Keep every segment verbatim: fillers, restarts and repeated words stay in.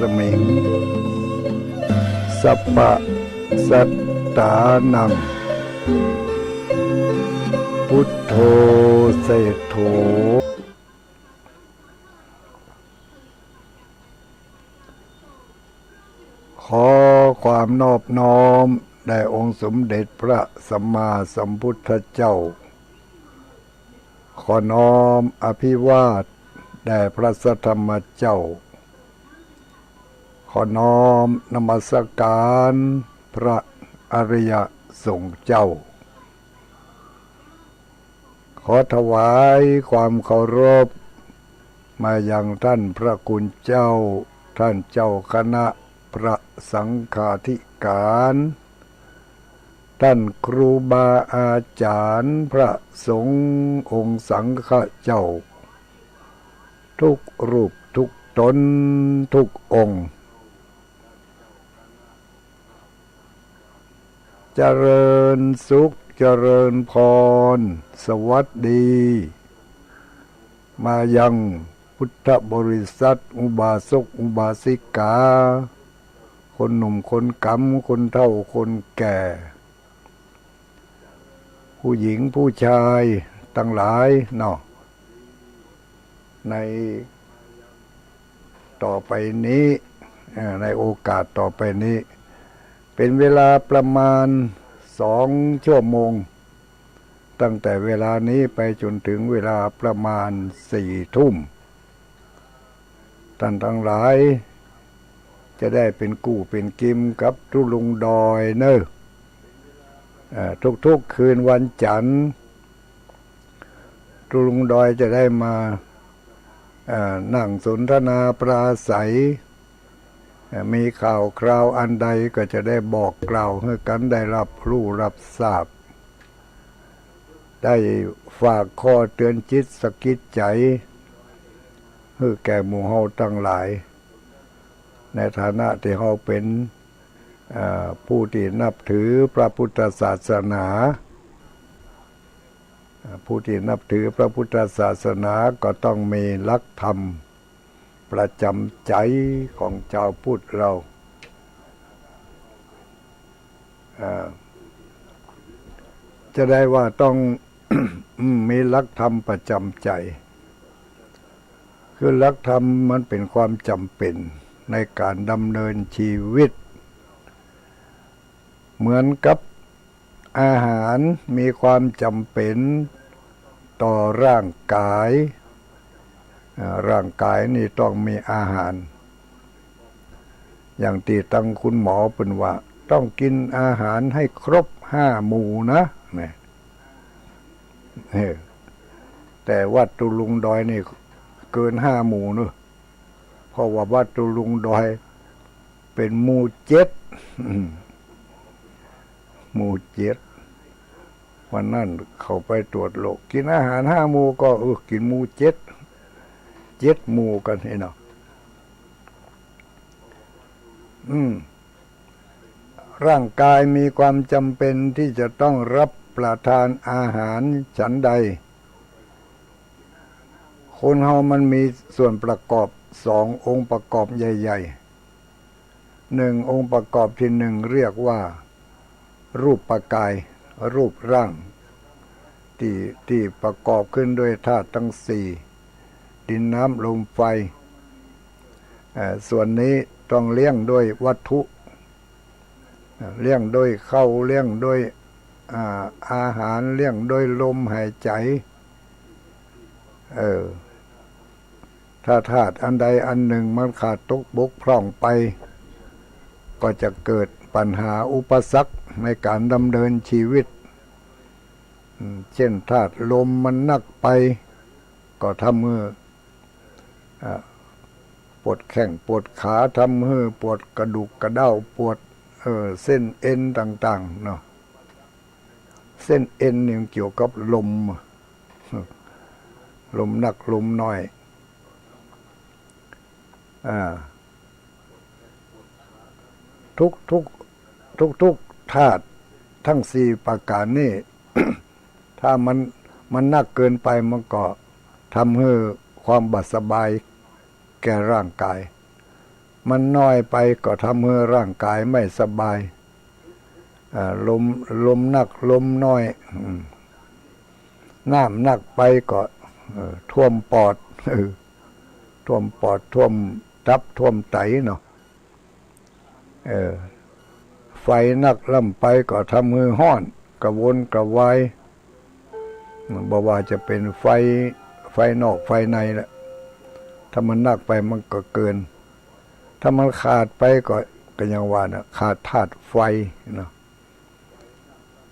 สมิง สัพพะสัตตานัง พุทโธ เศรษฐโ ขอความนอบน้อมแด่องค์สมเด็จพระสัมมาสัมพุทธเจ้า ขอน้อมอภิวาทแด่พระสัทธรรมเจ้า ขอน้อมนมัสการพระอริยสงฆ์เจ้า ขอถวายความเคารพมายังท่านพระคุณเจ้า ท่านเจ้าคณะพระสังฆาธิการ ท่านครูบาอาจารย์พระสงฆ์องค์สังฆเจ้า ทุกรูปทุกตนทุกองค์ เจริญสุขเจริญพร สวัสดี มายังพุทธบริษัท อุบาสกอุบาสิกา คนหนุ่มคนก๋ำ คนเฒ่าคนแก่ ผู้หญิงผู้ชายตังหลายเนาะ ในต่อไปนี้ เอ่อ ในโอกาสต่อไปนี้ เป็นเวลาประมาณสองชั่วโมง ตั้งแต่เวลานี้ไปจนถึงเวลาประมาณสี่ทุ่ม ต้านตังหลายจะได้เป๋นกู้เป๋นกิมกับตุ๊ลุงดอยเน่อ เอ่อ ทุกๆ คืนวันจันทร์ ตุ๊ลุงดอยจะได้มา เอ่อ นั่งสนทนาปราศรัย เอ่อ มีข่าวคราวอันใดก็จะได้บอกกล่าวหื้อกั๋นได้ฮับฮู้ฮับทราบ ได้ฝากข้อเตือนจิตสะกิดใจ๋ หื้อแก่หมู่เฮาตังหลาย ในฐานะตี้เฮาเป๋น เอ่อ ผู้ตี้นับถือพระพุทธศาสนา เอ่อ ผู้ตี้นับถือพระพุทธศาสนาก็ต้องมีหลักธรรมประจ๋ำใจ๋ของจาวพุทธเฮา เอ่อ จะได้ว่าต้อง มีหลักธรรมประจ๋ำใจ๋ คือหลักธรรมมันเป๋นความจ๋ำเป๋นในก๋านดำเนินจีวิต เหมือนกับอาหารมีความจ๋ำเป๋นต่อร่างก๋าย เอ่อ ร่างก๋ายนี่ต้องมีอาหาร อย่างตี้ตังคุณหมอเปิ้นว่า ต้องกิ๋นอาหารหื้อครบห้าหมู่นะ นี่ เออ แต่วัดตุ๊ลุงดอยนี่เกินห้าหมู่เน่อ เพราะว่าวัดตุ๊ลุงดอยเป๋นหมู่เจ็ด อืม หมู่เจ็ด วันนั้นเข้าไปตรวจโรค กิ๋นอาหารห้าหมู่ก็ เออ กิ๋นหมู่เจ็ด เจ็ดหมู่กั๋นไอ้เนาะ อืม ร่างก๋ายมีความจ๋ำเป๋นตี้จะต้องฮับประทานอาหารฉันใด คนเฮามันมีส่วนประกอบสององค์ประกอบใหญ่ๆ หนึ่ง องค์ประกอบตี้หนึ่งเรียกว่ารูปกาย รูปร่าง ตี้ ตี้ประกอบขึ้นด้วยธาตุตังสี่ ดิน น้ำ ลม ไฟ เอ่อ ส่วนนี้ต้องเลี้ยงด้วยวัตถุ เอ่อ เลี้ยงด้วยข้าว เลี้ยงด้วย อ่า อาหาร เลี้ยงด้วยลมหายใจ๋ เออ ถ้าธาตุอันใดอันหนึ่งมันขาดตกบกพร่องไป ก็จะเกิดปัญหาอุปสรรคในก๋านดำเนินจีวิต อืม เจ้นธาตุลมมันนักไป ก็ทำหื้อ อ่า ปวดแข้งปวดขา ทำหื้อปวดกระดูกกระด้าว ปวด เอ่อ เส้นเอ็นต่างๆ เนาะ เส้นเอ็นนี่มันเกี่ยวกับลม ลมนักลมน้อย อ่า ทุกๆ ทุกๆ ธาตุตังสี่ประก๋านนี้ ถ้ามัน มันนักเกินไปมันก็ทำหื้อความบ่สบายแก่ร่างก๋าย มันน้อยไปก็ทำหื้อร่างก๋ายไม่สบาย อ่า ลม ลมนัก ลมน้อย อืม น้ำนักไปก็ เออ ท่วมปอด เออ ท่วมปอด ท่วมตับ ท่วมไตเนาะ เออ ไฟนักล้ำไปก็ทำหื้อฮ้อน กระวนกระวาย บ่ว่าจะเป๋นไฟ ไฟนอกไฟในแหละ ถ้ามันนักไปมันก็เกิน ถ้ามันขาดไปก็ ก็อย่างว่าน่ะ ขาดธาตุไฟเนาะ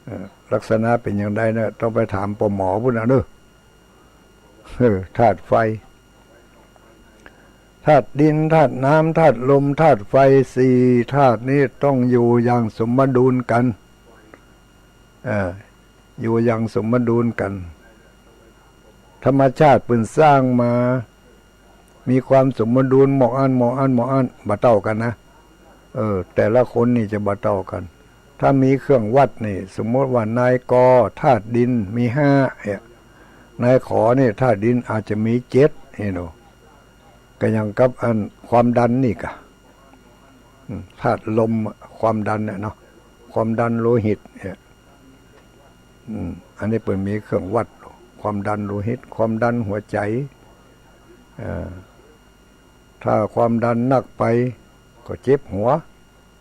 เออ ลักษณะเป๋นอย่างใดน่ะ ต้องไปถามป้อหมอปู้นน่ะเนาะ เออ ธาตุไฟ ธาตุดิน ธาตุน้ำ ธาตุลม ธาตุไฟ สี่ธาตุนี้ต้องอยู่อย่างสมดุลกั๋น เออ อยู่อย่างสมดุลกั๋น ธรรมชาติเปิ้นสร้างมา มีความสมดุลหมอกอั้น หมอกอั้น หมอกอั้น บ่เต้ากั๋นนะ เออ แต่ละคนนี่จะบ่เต้ากั๋น ถ้ามีเครื่องวัดนี่ สมมติว่านายกอธาตุดินมีห้าเนี่ย นายขอนี่ธาตุดินอาจจะมีเจ็ด นี่เนาะ ก็อย่างกับอันความดันนี่กะ อืม ธาตุลมอะ ความดันน่ะเนาะ ความดันโลหิตเนี่ย อืม อันนี้เปิ้นมีเครื่องวัด ความดันโลหิต ความดันหัวใจ๋ เอ่อ ถ้าความดันนักไปก็เจ็บหัว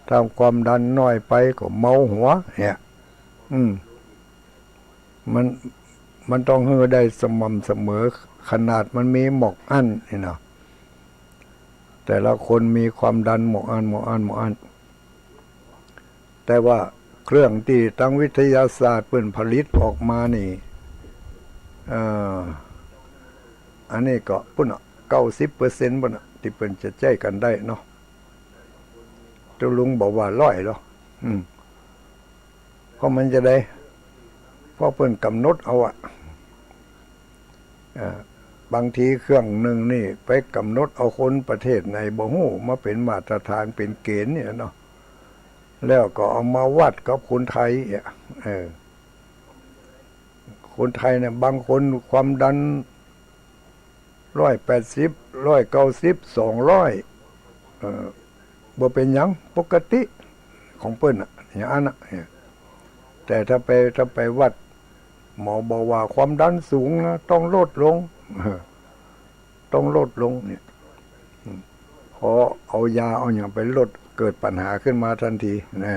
ถ้าความดันน้อยไปก็เมาหัว เนี่ย อืม มัน มันต้องหื้อได้สม่ำเสมอ ขนาดมันมีหมอกอั้นนี่เนาะ แต่ละคนมีความดันหมอกอั้น หมอกอั้น หมอกอั้น แต่ว่าเครื่องตี้ตางวิทยาศาสตร์เปิ้นผลิตออกมานี่ เอ่อ อันนี้ก็ปู้นน่ะ เก้าสิบเปอร์เซ็นต์ ปู้นน่ะ ตี้เปิ้นจะใจ๊กั๋นได้เนาะ ตุ๊ลุงบ่าว่าร้อยหรอก อืม เพราะมันจะได้ เพราะเปิ้นก๋ำหนดเอาอะ เอ่อ บางทีเครื่องนึ่งนี่ไปก๋ำหนดเอาคนประเทศไหนบ่ฮู้ มาเป๋นมาตรฐานเป๋นเกณฑ์เนี่ยเนาะ แล้วก็เอามาวัดกับคนไทยอะ เออ คนไทยเนี่ย บางคนความดัน ร้อยแปดสิบ ร้อยเก้าสิบ สองร้อย เอ่อ บ่เป๋นหยัง ปกติของเปิ้นน่ะ อย่างอั้นน่ะ เนี่ย แต่ถ้าไป ถ้าไปวัด หมอบอกว่าความดันสูงนะ ต้องลดลง เออ ต้องลดลงเนี่ย อืม พอเอายาเอาหยังไปลด เกิดปัญหาขึ้นมาตันที แน่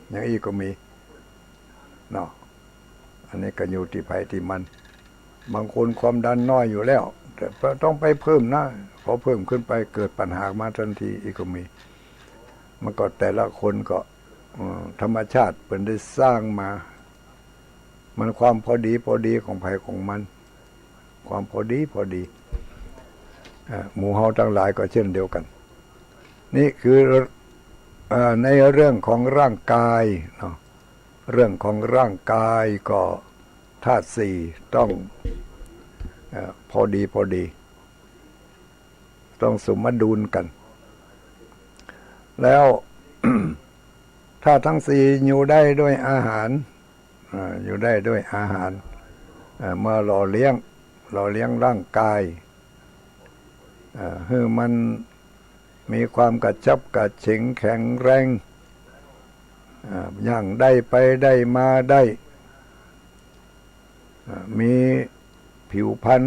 อย่างอี้ก็มี เนาะ อันนี้ก็อยู่ตี้ใผตี้มัน บางคนความดันน้อยอยู่แล้ว แต่ต้องไปเพิ่มนะ พอเพิ่มขึ้นไปเกิดปัญหามาตันที อี้ก็มี มันก็แต่ละคนก็ เอ่อ ธรรมชาติเปิ้นได้สร้างมา มันความพอดีพอดีของใผของมัน ความพอดีพอดี อ่า หมู่เฮาตังหลายก็เช่นเดียวกั๋น นี่คือ เอ่อ ในเรื่องของร่างกายเนาะ เรื่องของร่างกายก็ธาตุสี่ต้อง เอ่อ พอดีพอดี ต้องสมดุลกั๋น แล้ว ธาตุตังสี่อยู่ได้ด้วยอาหาร อ่า อยู่ได้ด้วยอาหาร อ่า มาหล่อเลี้ยง หล่อเลี้ยงร่างกาย อ่า หื้อมันมีความกระฉับกระเฉงแข็งแรง อ่า ย่างได้ไปได้มาได้ อ่า มีผิวพรรณ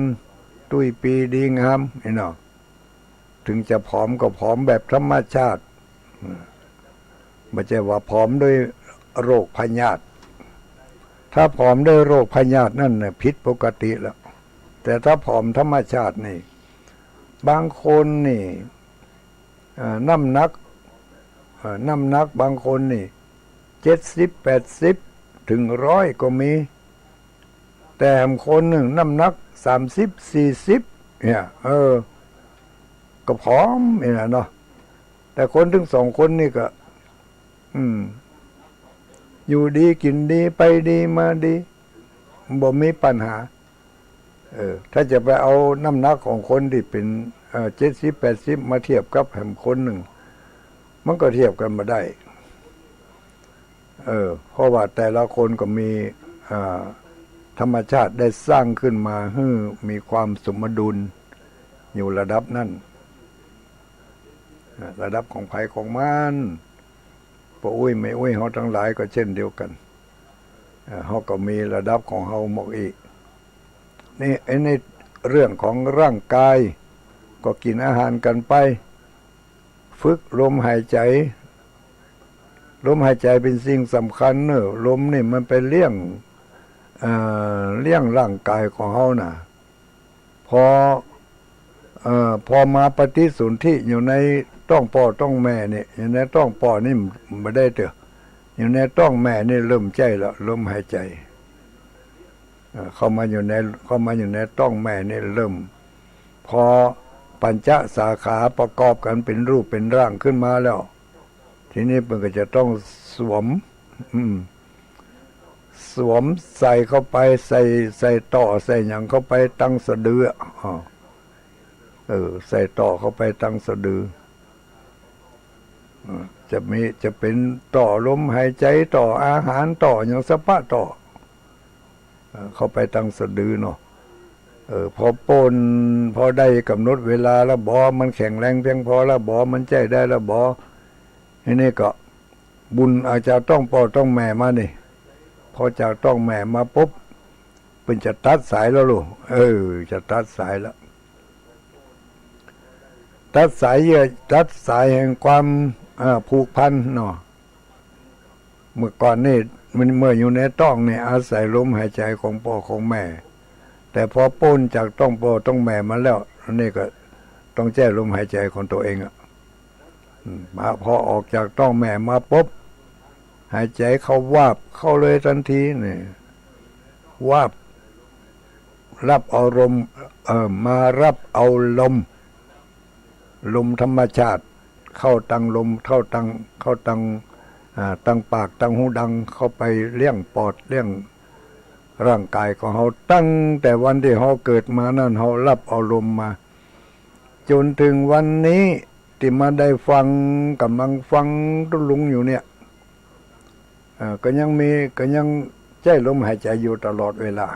ตุ้ยปี้ดีงาม นี่เนาะ ถึงจะผอมก็ผอมแบบธรรมชาติ อืม บ่ใจ้ว่าผอมด้วยโรคพยาธิ ถ้าผอมด้วยโรคพยาธินั่นน่ะผิดปกติแล้ว แต่ถ้าผอมธรรมชาตินี่ บางคนนี่ เอ่อ น้ำหนัก เอ่อ น้ำหนักบางคนนี่ เจ็ดสิบ แปดสิบ ถึงร้อยก็มี แต่แหมคนนึ่งน้ำหนัก สามสิบ สี่สิบ เนี่ย เออ ก็ผอมนี่แหละเนาะ แต่คนตึงสองคนนี่ก็ อืม อยู่ดีกิ๋นดี ไปดีมาดี บ่มีปัญหา เออ ถ้าจะไปเอาน้ำหนักของคนตี้เป๋น เอ่อ เจ็ดสิบ แปดสิบ มาเทียบกับแหมคนนึ่ง มันก็เทียบกั๋นบ่ได้ เออ เพราะว่าแต่ละคนก็มี อ่า ธรรมชาติได้สร้างขึ้นมาหื้อมีความสมดุลอยู่ระดับนั้น อ่า ระดับของใผของมัน ป้ออุ๊ยแม่อุ๊ยเฮาตังหลายก็เจ้นเดียวกั๋น อ่า เฮาก็มีระดับของเฮาหมดอี้ นี่ ไอ้ในเรื่องของร่างก๋าย ก็กิ๋นอาหารกั๋นไป ฝึกลมหายใจ๋ ลมหายใจ๋เป๋นสิ่งสำคัญเนาะ ลมนี่มันไปเลี้ยง เอ่อ เลี้ยงร่างก๋ายของเฮาน่ะ พอ เอ่อ พอมาปฏิสนธิอยู่ในต๊องป้อต๊องแม่นี่ อยู่ในต๊องป้อนี่บ่ได้เตื้อ อยู่ในต๊องแม่นี่เริ่มใจ๊ละ ลมหายใจ๋ เอ่อ เข้ามาอยู่ใน เข้ามาอยู่ในต๊องแม่นี่เริ่ม พอปัญจสาขาประกอบกั๋นเป๋นรูปเป๋นร่างขึ้นมาแล้ว ทีนี้เปิ้นก็จะต้องสวม อืม สวมใส่เข้าไป ใส่ ใส่ต่อใส่หยังเข้าไปตังสะดืออะ อ้อ เออ ใส่ต่อเข้าไปตังสะดือ เออ จะมี จะเป๋นต่อลมหายใจ๋ ต่ออาหาร ต่อหยังสะปะต่อ เอ่อ เข้าไปตังสะดือเนาะ เออ พอป๊น พอได้ก๋ำหนดเวลาแล้วบ่ มันแข็งแรงเพียงพอแล้วบ่ มันใจ๊ได้แล้วบ่ ทีนี้ก็บุญเอาจากต๊องป้อต๊องแม่มานี่ พอจากต๊องแม่มาปุ๊บ เปิ้นจะตัดสายแล้วลูก เออ จะตัดสายแล้ว ตัดสายเยื่อ ตัดสายแห่งความ เอ่อ ผูกพันเนาะ เมื่อก่อนนี่ มัน เมื่ออยู่ในต๊องนี่อาศัยลมหายใจ๋ของป้อของแม่ แต่พอป๊นจากต๊องป้อต๊องแม่มาแล้ว อันนี้ก็ต้องใจ๊ลมหายใจ๋ของตั๋วเองอะ อืม มา พอออกจากต๊องแม่มาปุ๊บ หายใจ๋เข้าวาบเข้าเลยตันทีนี่ วาบ ฮับเอาลม เอ่อ มาฮับเอาลม ลมธรรมชาติ เข้าตังลม เข้าตัง เข้าตัง อ่า ตังปาก ตังหูดัง เข้าไปเลี้ยงปอด เลี้ยงร่างก๋ายของเฮา ตั้งแต่วันตี้เฮาเกิดมานั้น เฮาฮับเอาลมมา จ๋นเถิงวันนี้ตี้มาได้ฟัง ก่ำลังฟังตุ๊ลุงอยู่เนี่ย เอ่อ ก็ยังมี ก็ยังใจ๊ลมหายใจ๋อยู่ตลอดเวลา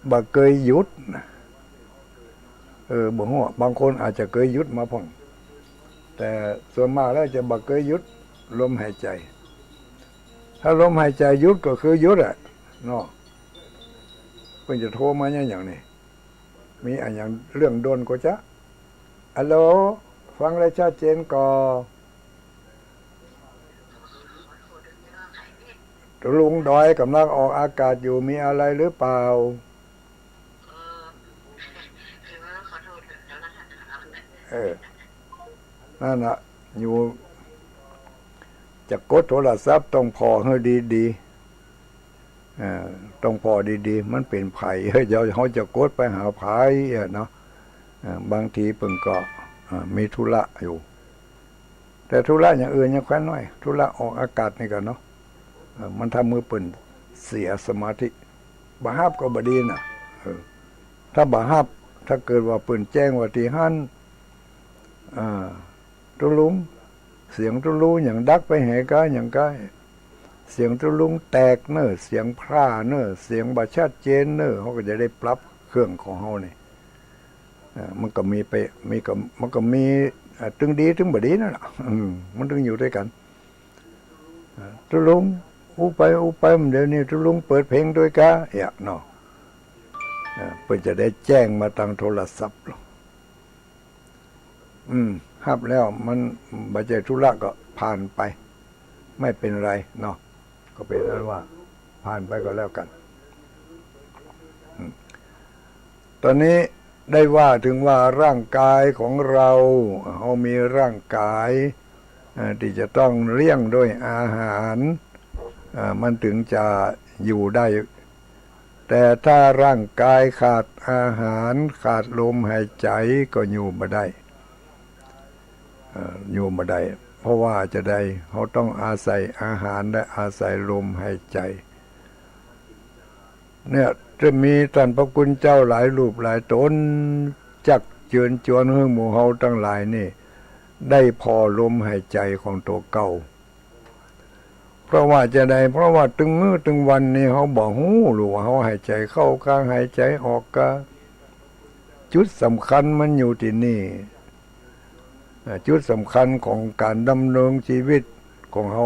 บ่เกยหยุดนะ เออ บ่ฮู้ บางคนอาจจะเกยหยุดมาพ่อง แต่ส่วนมากแล้วจะบ่เกยหยุดลมหายใจ๋ ถ้าลมหายใจ๋หยุดก็คือหยุดอะเนาะ เปิ้นจะโทรมาอย่างนี้ มีอะหยังเรื่องด่วนก็จะ ฮัลโหล ฟังได้ชัดเจนก่อ ตุ๊ลุงดอยก่ำลังออกอากาศอยู่ มีอะไรหรือเปล่า เออ นั่นน่ะ อยู่ จะกดโทรศัพท์ต้องผ่อหื้อดีๆ เอ่อ ต้องผ่อดีๆ มันเป๋นใผ เดี๋ยวเฮาจะกดไปหาใผอะเนาะ เอ่อ บางทีเปิ้นก็ เอ่อ มีธุระอยู่ แต่ธุระอย่างอื่นยังแคว้นน้อย ธุระออกอากาศนี่ก่อเนาะ เอ่อ มันทำหื้อเปิ้นเสียสมาธิ บ่ฮับก็บ่ดีน่ะ เออ ถ้าบ่ฮับ ถ้าเกิดว่าเปิ้นแจ้งว่าตี้หั้น อ่า ตุ๊ลุง เสียงตุ๊ลุงหยังดังไปแหนกา หยังกา เสียงตุ๊ลุงแตกเน่อ เสียงพร่าเน่อ เสียงบ่ชัดเจนเน่อ เฮาก็จะได้ปรับเครื่องของเฮานี่ อ่า มันก็มีไป มีก็ มันก็มี อ่า ตึงดีตึงบ่ดีนั่นแหละ อืม มันตึงอยู่ตวยกั๋น อ่า ตุ๊ลุง อู้ไปอู้ไป เดี๋ยวนี้ตุ๊ลุงเปิดเพลงตวยกา เอี้ยเนาะ อ่า เปิ้นจะได้แจ้งมาตางโทรศัพท์ อืม ฮับแล้วมันบ่ใจ้ธุระก็ผ่านไป ไม่เป็นไรเนาะ ก็เป๋นอันว่าผ่านไปก็แล้วกั๋น อืม ต๋อนนี้ได้ว่าเถิงว่าร่างกายของเฮา เฮามีร่างกาย เอ่อ ตี้จะต้องเลี้ยงโดยอาหาร เอ่อ มันเถิงจะอยู่ได้ แต่ถ้าร่างกายขาดอาหาร ขาดลมหายใจ๋ก็อยู่บ่ได้ เอ่อ อยู่บ่ได้ เพราะว่าจะใด เฮาต้องอาศัยอาหารและอาศัยลมหายใจ๋ เนี่ย จะมีต้านพระคุณเจ้าหลายรูปหลายต๋น จักเจิญจวนหื้อหมู่เฮาตังหลายนี่ ได้ผ่อลมหายใจ๋ของตั๋วเก่า เพราะว่าจะใด เพราะว่าตึงมื้อตึงวันนี่เฮาบ่ฮู้หรือว่าเฮาหายใจ๋เข้ากา หายใจ๋ออกกา จุดสำคัญมันอยู่ตี้นี่ จุดสำคัญของก๋านดำรงจีวิตของเฮา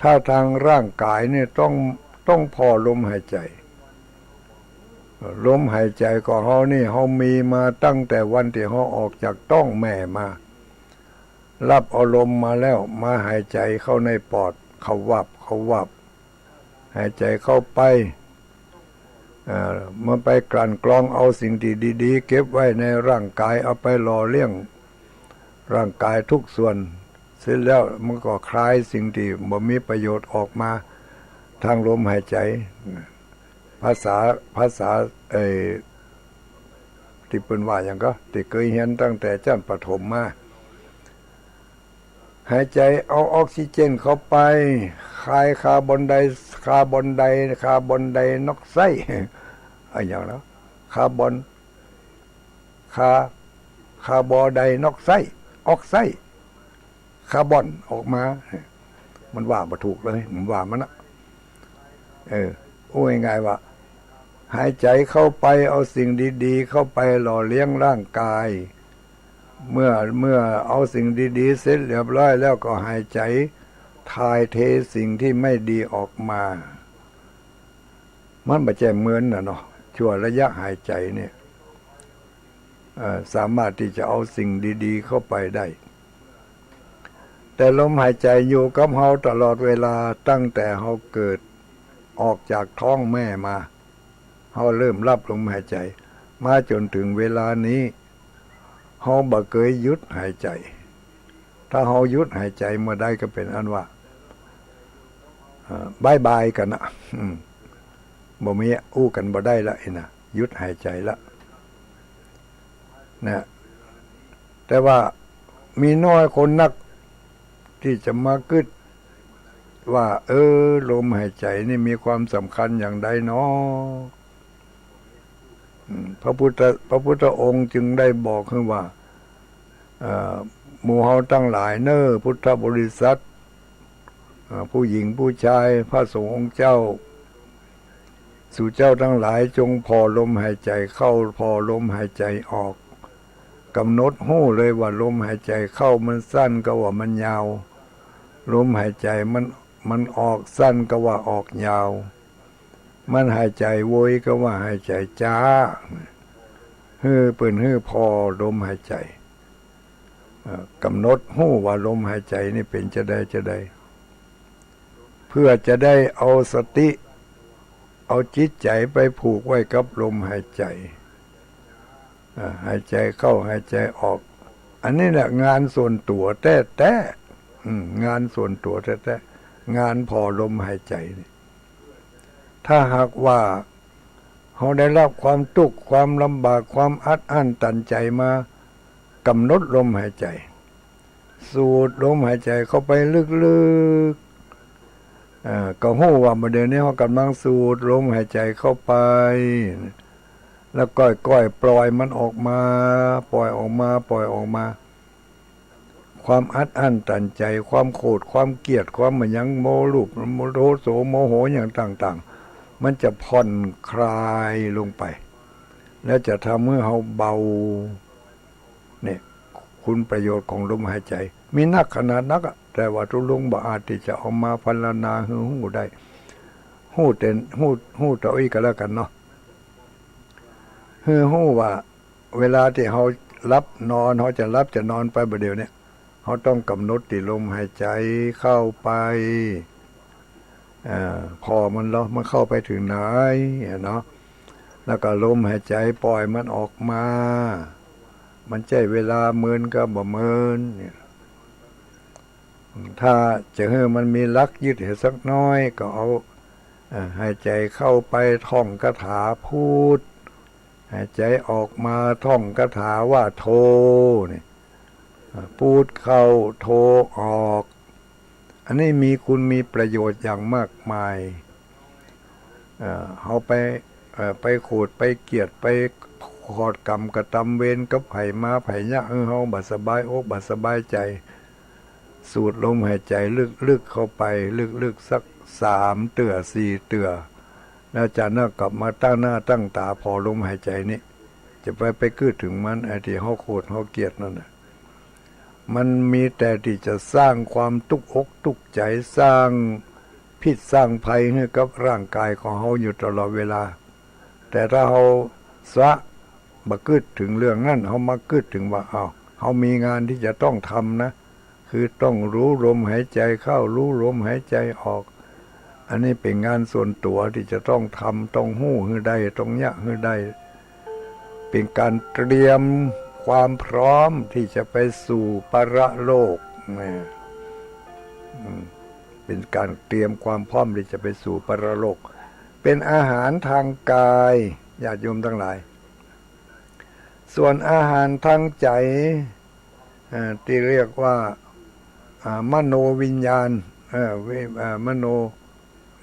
ถ้าตางร่างก๋ายนี่ต้อง ต้องผ่อลมหายใจ๋ ลมหายใจ๋ของเฮานี่ เฮามีมาตั้งแต่วันตี้เฮาออกจากต๊องแม่มา ฮับเอาลมมาแล้ว มาหายใจ๋เข้าในปอด เข้าวับ เข้าวับ หายใจ๋เข้าไป เอ่อ มันไปกลั่นกรองเอาสิ่งตี้ดีๆ เก็บไว้ในร่างก๋าย เอาไปหล่อเลี้ยงร่างก๋ายทุกส่วน เสร็จแล้วมันก็คายสิ่งตี้บ่มีประโยชน์ออกมาตางลมหายใจ๋ ภาษา ภาษา เอ่อ ตี้เปิ้นว่าหยังก็ ตี้เกยเฮียนตั้งแต่ชั้นประถมมา หายใจ๋เอาออกซิเจนเข้าไป คายคาร์บอนได คาร์บอนได คาร์บอนไดออกไซด์ อะหยังเนาะ คาร์บอน คา คาร์บอนไดออกไซด์ ออกไซด์ คาร์บอนออกมา มันว่าบ่ถูกเลย มันว่ามันนะ เออ อู้ง่ายๆ ว่า หายใจ๋เข้าไป เอาสิ่งดีๆ เข้าไปหล่อเลี้ยงร่างก๋าย เมื่อ เมื่อเอาสิ่งดีๆ เสร็จเรียบร้อยแล้วก็หายใจ๋ถ่ายเทสิ่งตี้ไม่ดีออกมา มันบ่ใจ้เมินน่ะเนาะ ชั่วระยะหายใจ๋เนี่ย เอ่อ สามารถตี้จะเอาสิ่งดีๆ เข้าไปได้ แต่ลมหายใจ๋อยู่กับเฮาตลอดเวลา ตั้งแต่เฮาเกิดออกจากต๊องแม่มา เฮาเริ่มฮับลมหายใจ๋ มาจ๋นเถิงเวลานี้ เฮาบ่เกยหยุดหายใจ๋ ถ้าเฮาหยุดหายใจ๋เมื่อใดก็เป๋นอันว่า เอ่อ บ๊ายบายกั๋นนะ อืม บ่มีอู้กั๋นบ่ได้ละ อี้นะ หยุดหายใจ๋ละ นะ แต่ว่ามีน้อยคนนักตี้จะมากึ๊ดว่า เออ ลมหายใจ๋นี่มีความสำคัญอย่างใดน้อ อืม พระพุทธ พระพุทธองค์จึงได้บอกหื้อว่า เอ่อ หมู่เฮาตังหลายเน่อ พุทธบริษัท เอ่อ ผู้หญิงผู้ชาย พระสงฆ์องค์เจ้า สูเจ้าตังหลายจงผ่อลมหายใจ๋เข้า ผ่อลมหายใจ๋ออก ก๋ำหนดฮู้เลยว่าลมหายใจ๋เข้ามันสั้นก็ว่ามันยาว ลมหายใจ๋มัน มันออกสั้นก็ว่าออกยาว มันหายใจ๋ไวก็ว่าหายใจ๋จ๊า หื้อเปิ้นหื้อผ่อลมหายใจ๋ เอ่อ ก๋ำหนดฮู้ว่าลมหายใจ๋นี่เป๋นจาใดจาใด เพื่อจะได้เอาสติ เอาจิตใจ๋ไปผูกไว้กับลมหายใจ๋ เอ่อ หายใจ๋เข้าหายใจ๋ออก อันนี้แหละงานส่วนตั๋วแต๊ๆ อืม งานส่วนตั๋วแต๊ๆ งานผ่อลมหายใจ๋นี่ ถ้าหากว่าเฮาได้ฮับความตุ๊กข์ ความลำบาก ความอัดอั้นตันใจ๋มา ก๋ำหนดลมหายใจ๋ สูดลมหายใจ๋เข้าไปลึกๆ เอ่อ ก็ฮู้ว่าบ่าเดี๋ยวนี้เฮาก่ำลังสูดลมหายใจ๋เข้าไป แล้วก้อยๆ ปล่อยมันออกมา ปล่อยออกมา ปล่อยออกมา ความอัดอั้นตันใจ๋ ความโขด ความเกลียด ความบ่าหยัง โมโห โลภ โมโห โทโส โมโห อย่างต่างๆ มันจะผ่อนคลายลงไป แล้วจะทำหื้อเฮาเบา เนี่ย คุณประโยชน์ของลมหายใจ๋ มีนักขนาดนักอะ แต่ว่าตุ๊ลุงบ่อาจตี้จะเอามาพรรณนาหื้อฮู้ได้ ฮู้แต่ ฮู้ ฮู้เต้าอี้ก็แล้วกั๋นเนาะ หื้อฮู้ว่า เวลาตี้เฮาหลับนอน เฮาจะหลับจะนอนไปบ่าเดี๋ยวนี้ เฮาต้องก๋ำหนดตี้ลมหายใจ๋เข้าไป เอ่อ ผ่อมันเนาะ มันเข้าไปเถิงไหนอะเนาะ แล้วก็ลมหายใจ๋ปล่อยมันออกมา มันใจ้เวลาเมินก็บ่เมินเนี่ย ถ้าจะหื้อมันมีหลักยึดหื้อสักน้อย ก็เอา เอ่อ หายใจ๋เข้าไปท่องคาถาพุทธ หายใจ๋ออกมาท่องคาถาว่าโท นี่ เอ่อ พุทเข้าโทออก อันนี้มีคุณมีประโยชน์อย่างมากมาย เอ่อ เฮาไป เอ่อ ไปโขด ไปเกลียด ไปขอดก๋รรมกระตำเวรกับใผมา ใผเยียะหื้อเฮาบ่สบายอกบ่สบายใจ๋ สูดลมหายใจ๋ลึกๆ เข้าไป ลึกๆ สักสามเตื้อสี่เตื้อ แล้วจากนั้นก็มาตั้งหน้าตั้งต๋าผ่อลมหายใจ๋นี่ จะไป ไปกึ๊ดเถิงมัน ไอ้ตี้เฮาโขดเฮาเกลียดนั่นน่ะ มันมีแต่ตี้จะสร้างความตุ๊กอกตุ๊กใจ๋ สร้างพิษสร้างภัยหื้อกับร่างก๋ายของเฮาอยู่ตลอดเวลา แต่ถ้าเฮาสะบ่กึ๊ดเถิงเรื่องนั้น เฮามากึ๊ดเถิงว่า อ้าว เฮามีงานตี้จะต้องทำนะ คือต้องรู้ลมหายใจ๋เข้า รู้ลมหายใจ๋ออก อันนี้เป๋นงานส่วนตั๋วตี้จะต้องทำ ต้องฮู้หื้อได้ ต้องเยียะหื้อได้ เป๋นก๋านเตรียมความพร้อมตี้จะไปสู่ปรโลกนะ อืม เป๋นก๋านเตรียมความพร้อมตี้จะไปสู่ปรโลก เป๋นอาหารตางก๋าย ญาติโยมตังหลาย ส่วนอาหารตางใจ๋ เอ่อ ตี้เรียกว่า อ่า มโนวิญญาณ เอ่อ วิ เอ่อ มโน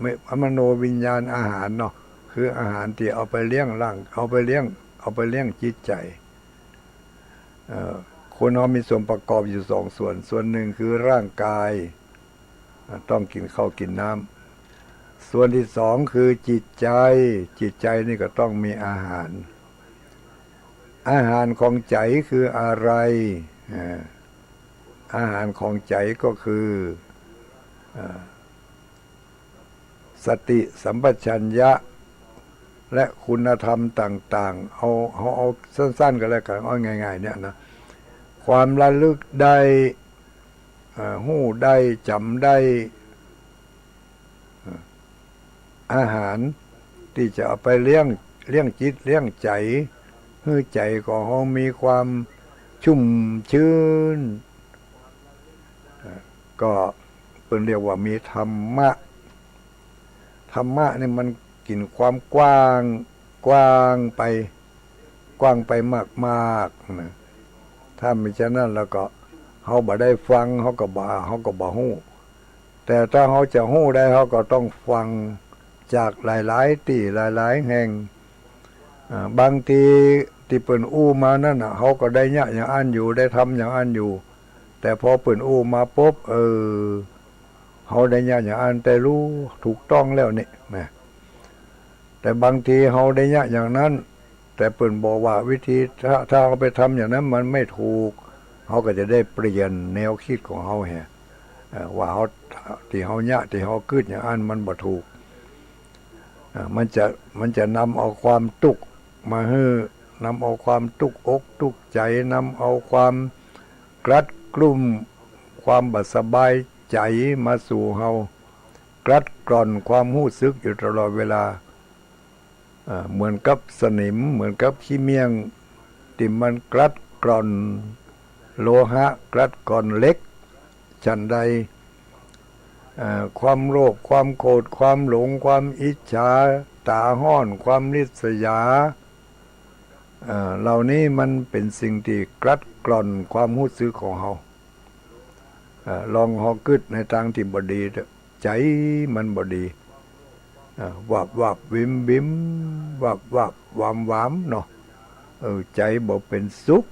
ม- มโนวิญญาณอาหารเนาะ คืออาหารตี้เอาไปเลี้ยงร่าง เอาไปเลี้ยง เอาไปเลี้ยงจิตใจ๋ เอ่อ คนเฮามีส่วนประกอบอยู่สองส่วน ส่วนนึ่งคือร่างก๋าย อ่า ต้องกิ๋นข้าวกิ๋นน้ำ ส่วนตี้สองคือจิตใจ๋ จิตใจ๋นี่ก็ต้องมีอาหาร อาหารของใจ๋คืออะไร เอ่อ อาหารของใจ๋ก็คือ เอ่อ สติสัมปชัญญะ และคุณธรรมต่างๆ เอา เอา เอาสั้นๆ ก็แล้วกั๋น เอาง่ายๆ เนี่ยนะ ความระลึกได้ เอ่อ ฮู้ได้ จ๋ำได้ เอ่อ อาหารตี้จะเอาไปเลี้ยง เลี้ยงจิต เลี้ยงใจ๋ หื้อใจ๋ของเฮามีความชุ่มชื้น เอ่อ ก็เปิ้นเรียกว่ามีธรรมะ ธรรมะนี่มันกิ๋นความกว้าง กว้างไป กว้างไปมากๆ นะ ถ้าบ่ฉะนั้นแล้วก็เฮาบ่ได้ฟัง เฮาก็บ่ เฮาก็บ่ฮู้ แต่ถ้าเฮาจะฮู้ได้ เฮาก็ต้องฟังจากหลายๆ ตี้หลายๆ แห่ง อ่า บางทีตี้เปิ้นอู้มานั้นน่ะ เฮาก็ได้เยียะอย่างอั้นอยู่ ได้ทำอย่างอั้นอยู่ แต่พอเปิ้นอู้มาปุ๊บ เออ เฮาได้เยียะอย่างอั้น แต่ฮู้ถูกต้องแล้วนี่นะ แต่บางทีเฮาได้เยียะอย่างนั้น แต่เปิ้นบอกว่าวิธี ถ้า ถ้าเฮาไปทำอย่างนั้นมันไม่ถูก เฮาก็จะได้เปลี่ยนแนวกึ๊ดของเฮาแหม เอ่อ ว่าเฮา ตี้เฮาเยียะ ตี้เฮากึ๊ดอย่างอั้นมันบ่ถูก เอ่อ มันจะ มันจะนำเอาความตุ๊กข์มาหื้อ นำเอาความตุ๊กอกตุ๊กใจ๋ นำเอาความกลัดกลุ้ม ความบ่สบายใจ๋มาสู่เฮา กลัดกล่อนความฮู้สึกอยู่ตลอดเวลา เอ่อ เหมือนกับสนิม เหมือนกับขี้เมี่ยง ตี้มันกลัดกล่อนโลหะ กลัดกล่อนเหล็ก ฉันใด เอ่อ ความโลภ ความโกรธ ความหลง ความอิจฉา ต๋าฮ้อน ความริษยา เอ่อ เหล่านี้มันเป๋นสิ่งตี้กลัดกล่อนความฮู้สึกของเฮา เอ่อ ลองเฮากึ๊ดในตางตี้บ่ดีเต๊อะ ใจ๋มันบ่ดี เอ่อ วับวับวิมวิม วับวับวามวามเนาะ เออ ใจ๋บ่เป๋นสุข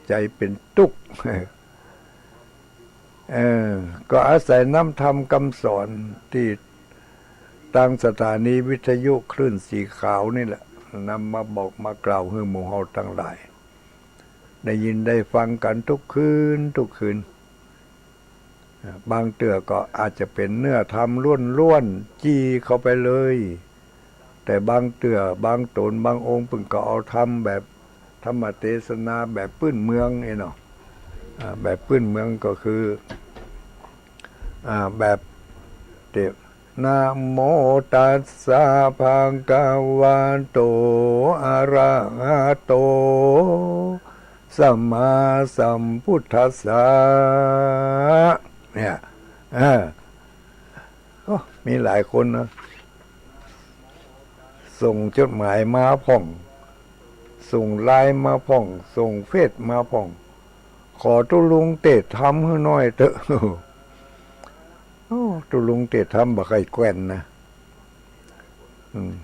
ใจ๋เป๋นตุ๊กข์ เออ ก็อาศัยน้ำธรรมกำสอนตี้ตางสถานีวิทยุคลื่นสีขาวนี่แหละ นำมาบอกมากล่าวหื้อหมู่เฮาตังหลาย ได้ยินได้ฟังกั๋นทุกคืน ทุกคืน อ่า บางเตื้อก็อาจจะเป๋นเนื้อธรรมล้วนๆ จี้เข้าไปเลย แต่บางเตื้อ บางต๋น บางองค์ เปิ้นก็เอาธรรมแบบธรรมเตสนาแบบปื้นเมืองเองเนาะ อ่า แบบปื้นเมืองก็คือ อ่า แบบเต นะโมตัสสะ ภะคะวะโต อะระหะโต สัมมาสัมพุทธัสสะ เนี่ย เออ โอ้ มีหลายคนนะ ส่งจดหมายมาพ่อง ส่งไลน์มาพ่อง ส่งเฟซมาพ่อง ขอตุ๊ลุงเตสน์ธรรมหื้อหน่อยเต๊อะ โอ้ ตุ๊ลุงเตสน์ธรรมบ่ใค่แกว่นนะ อืม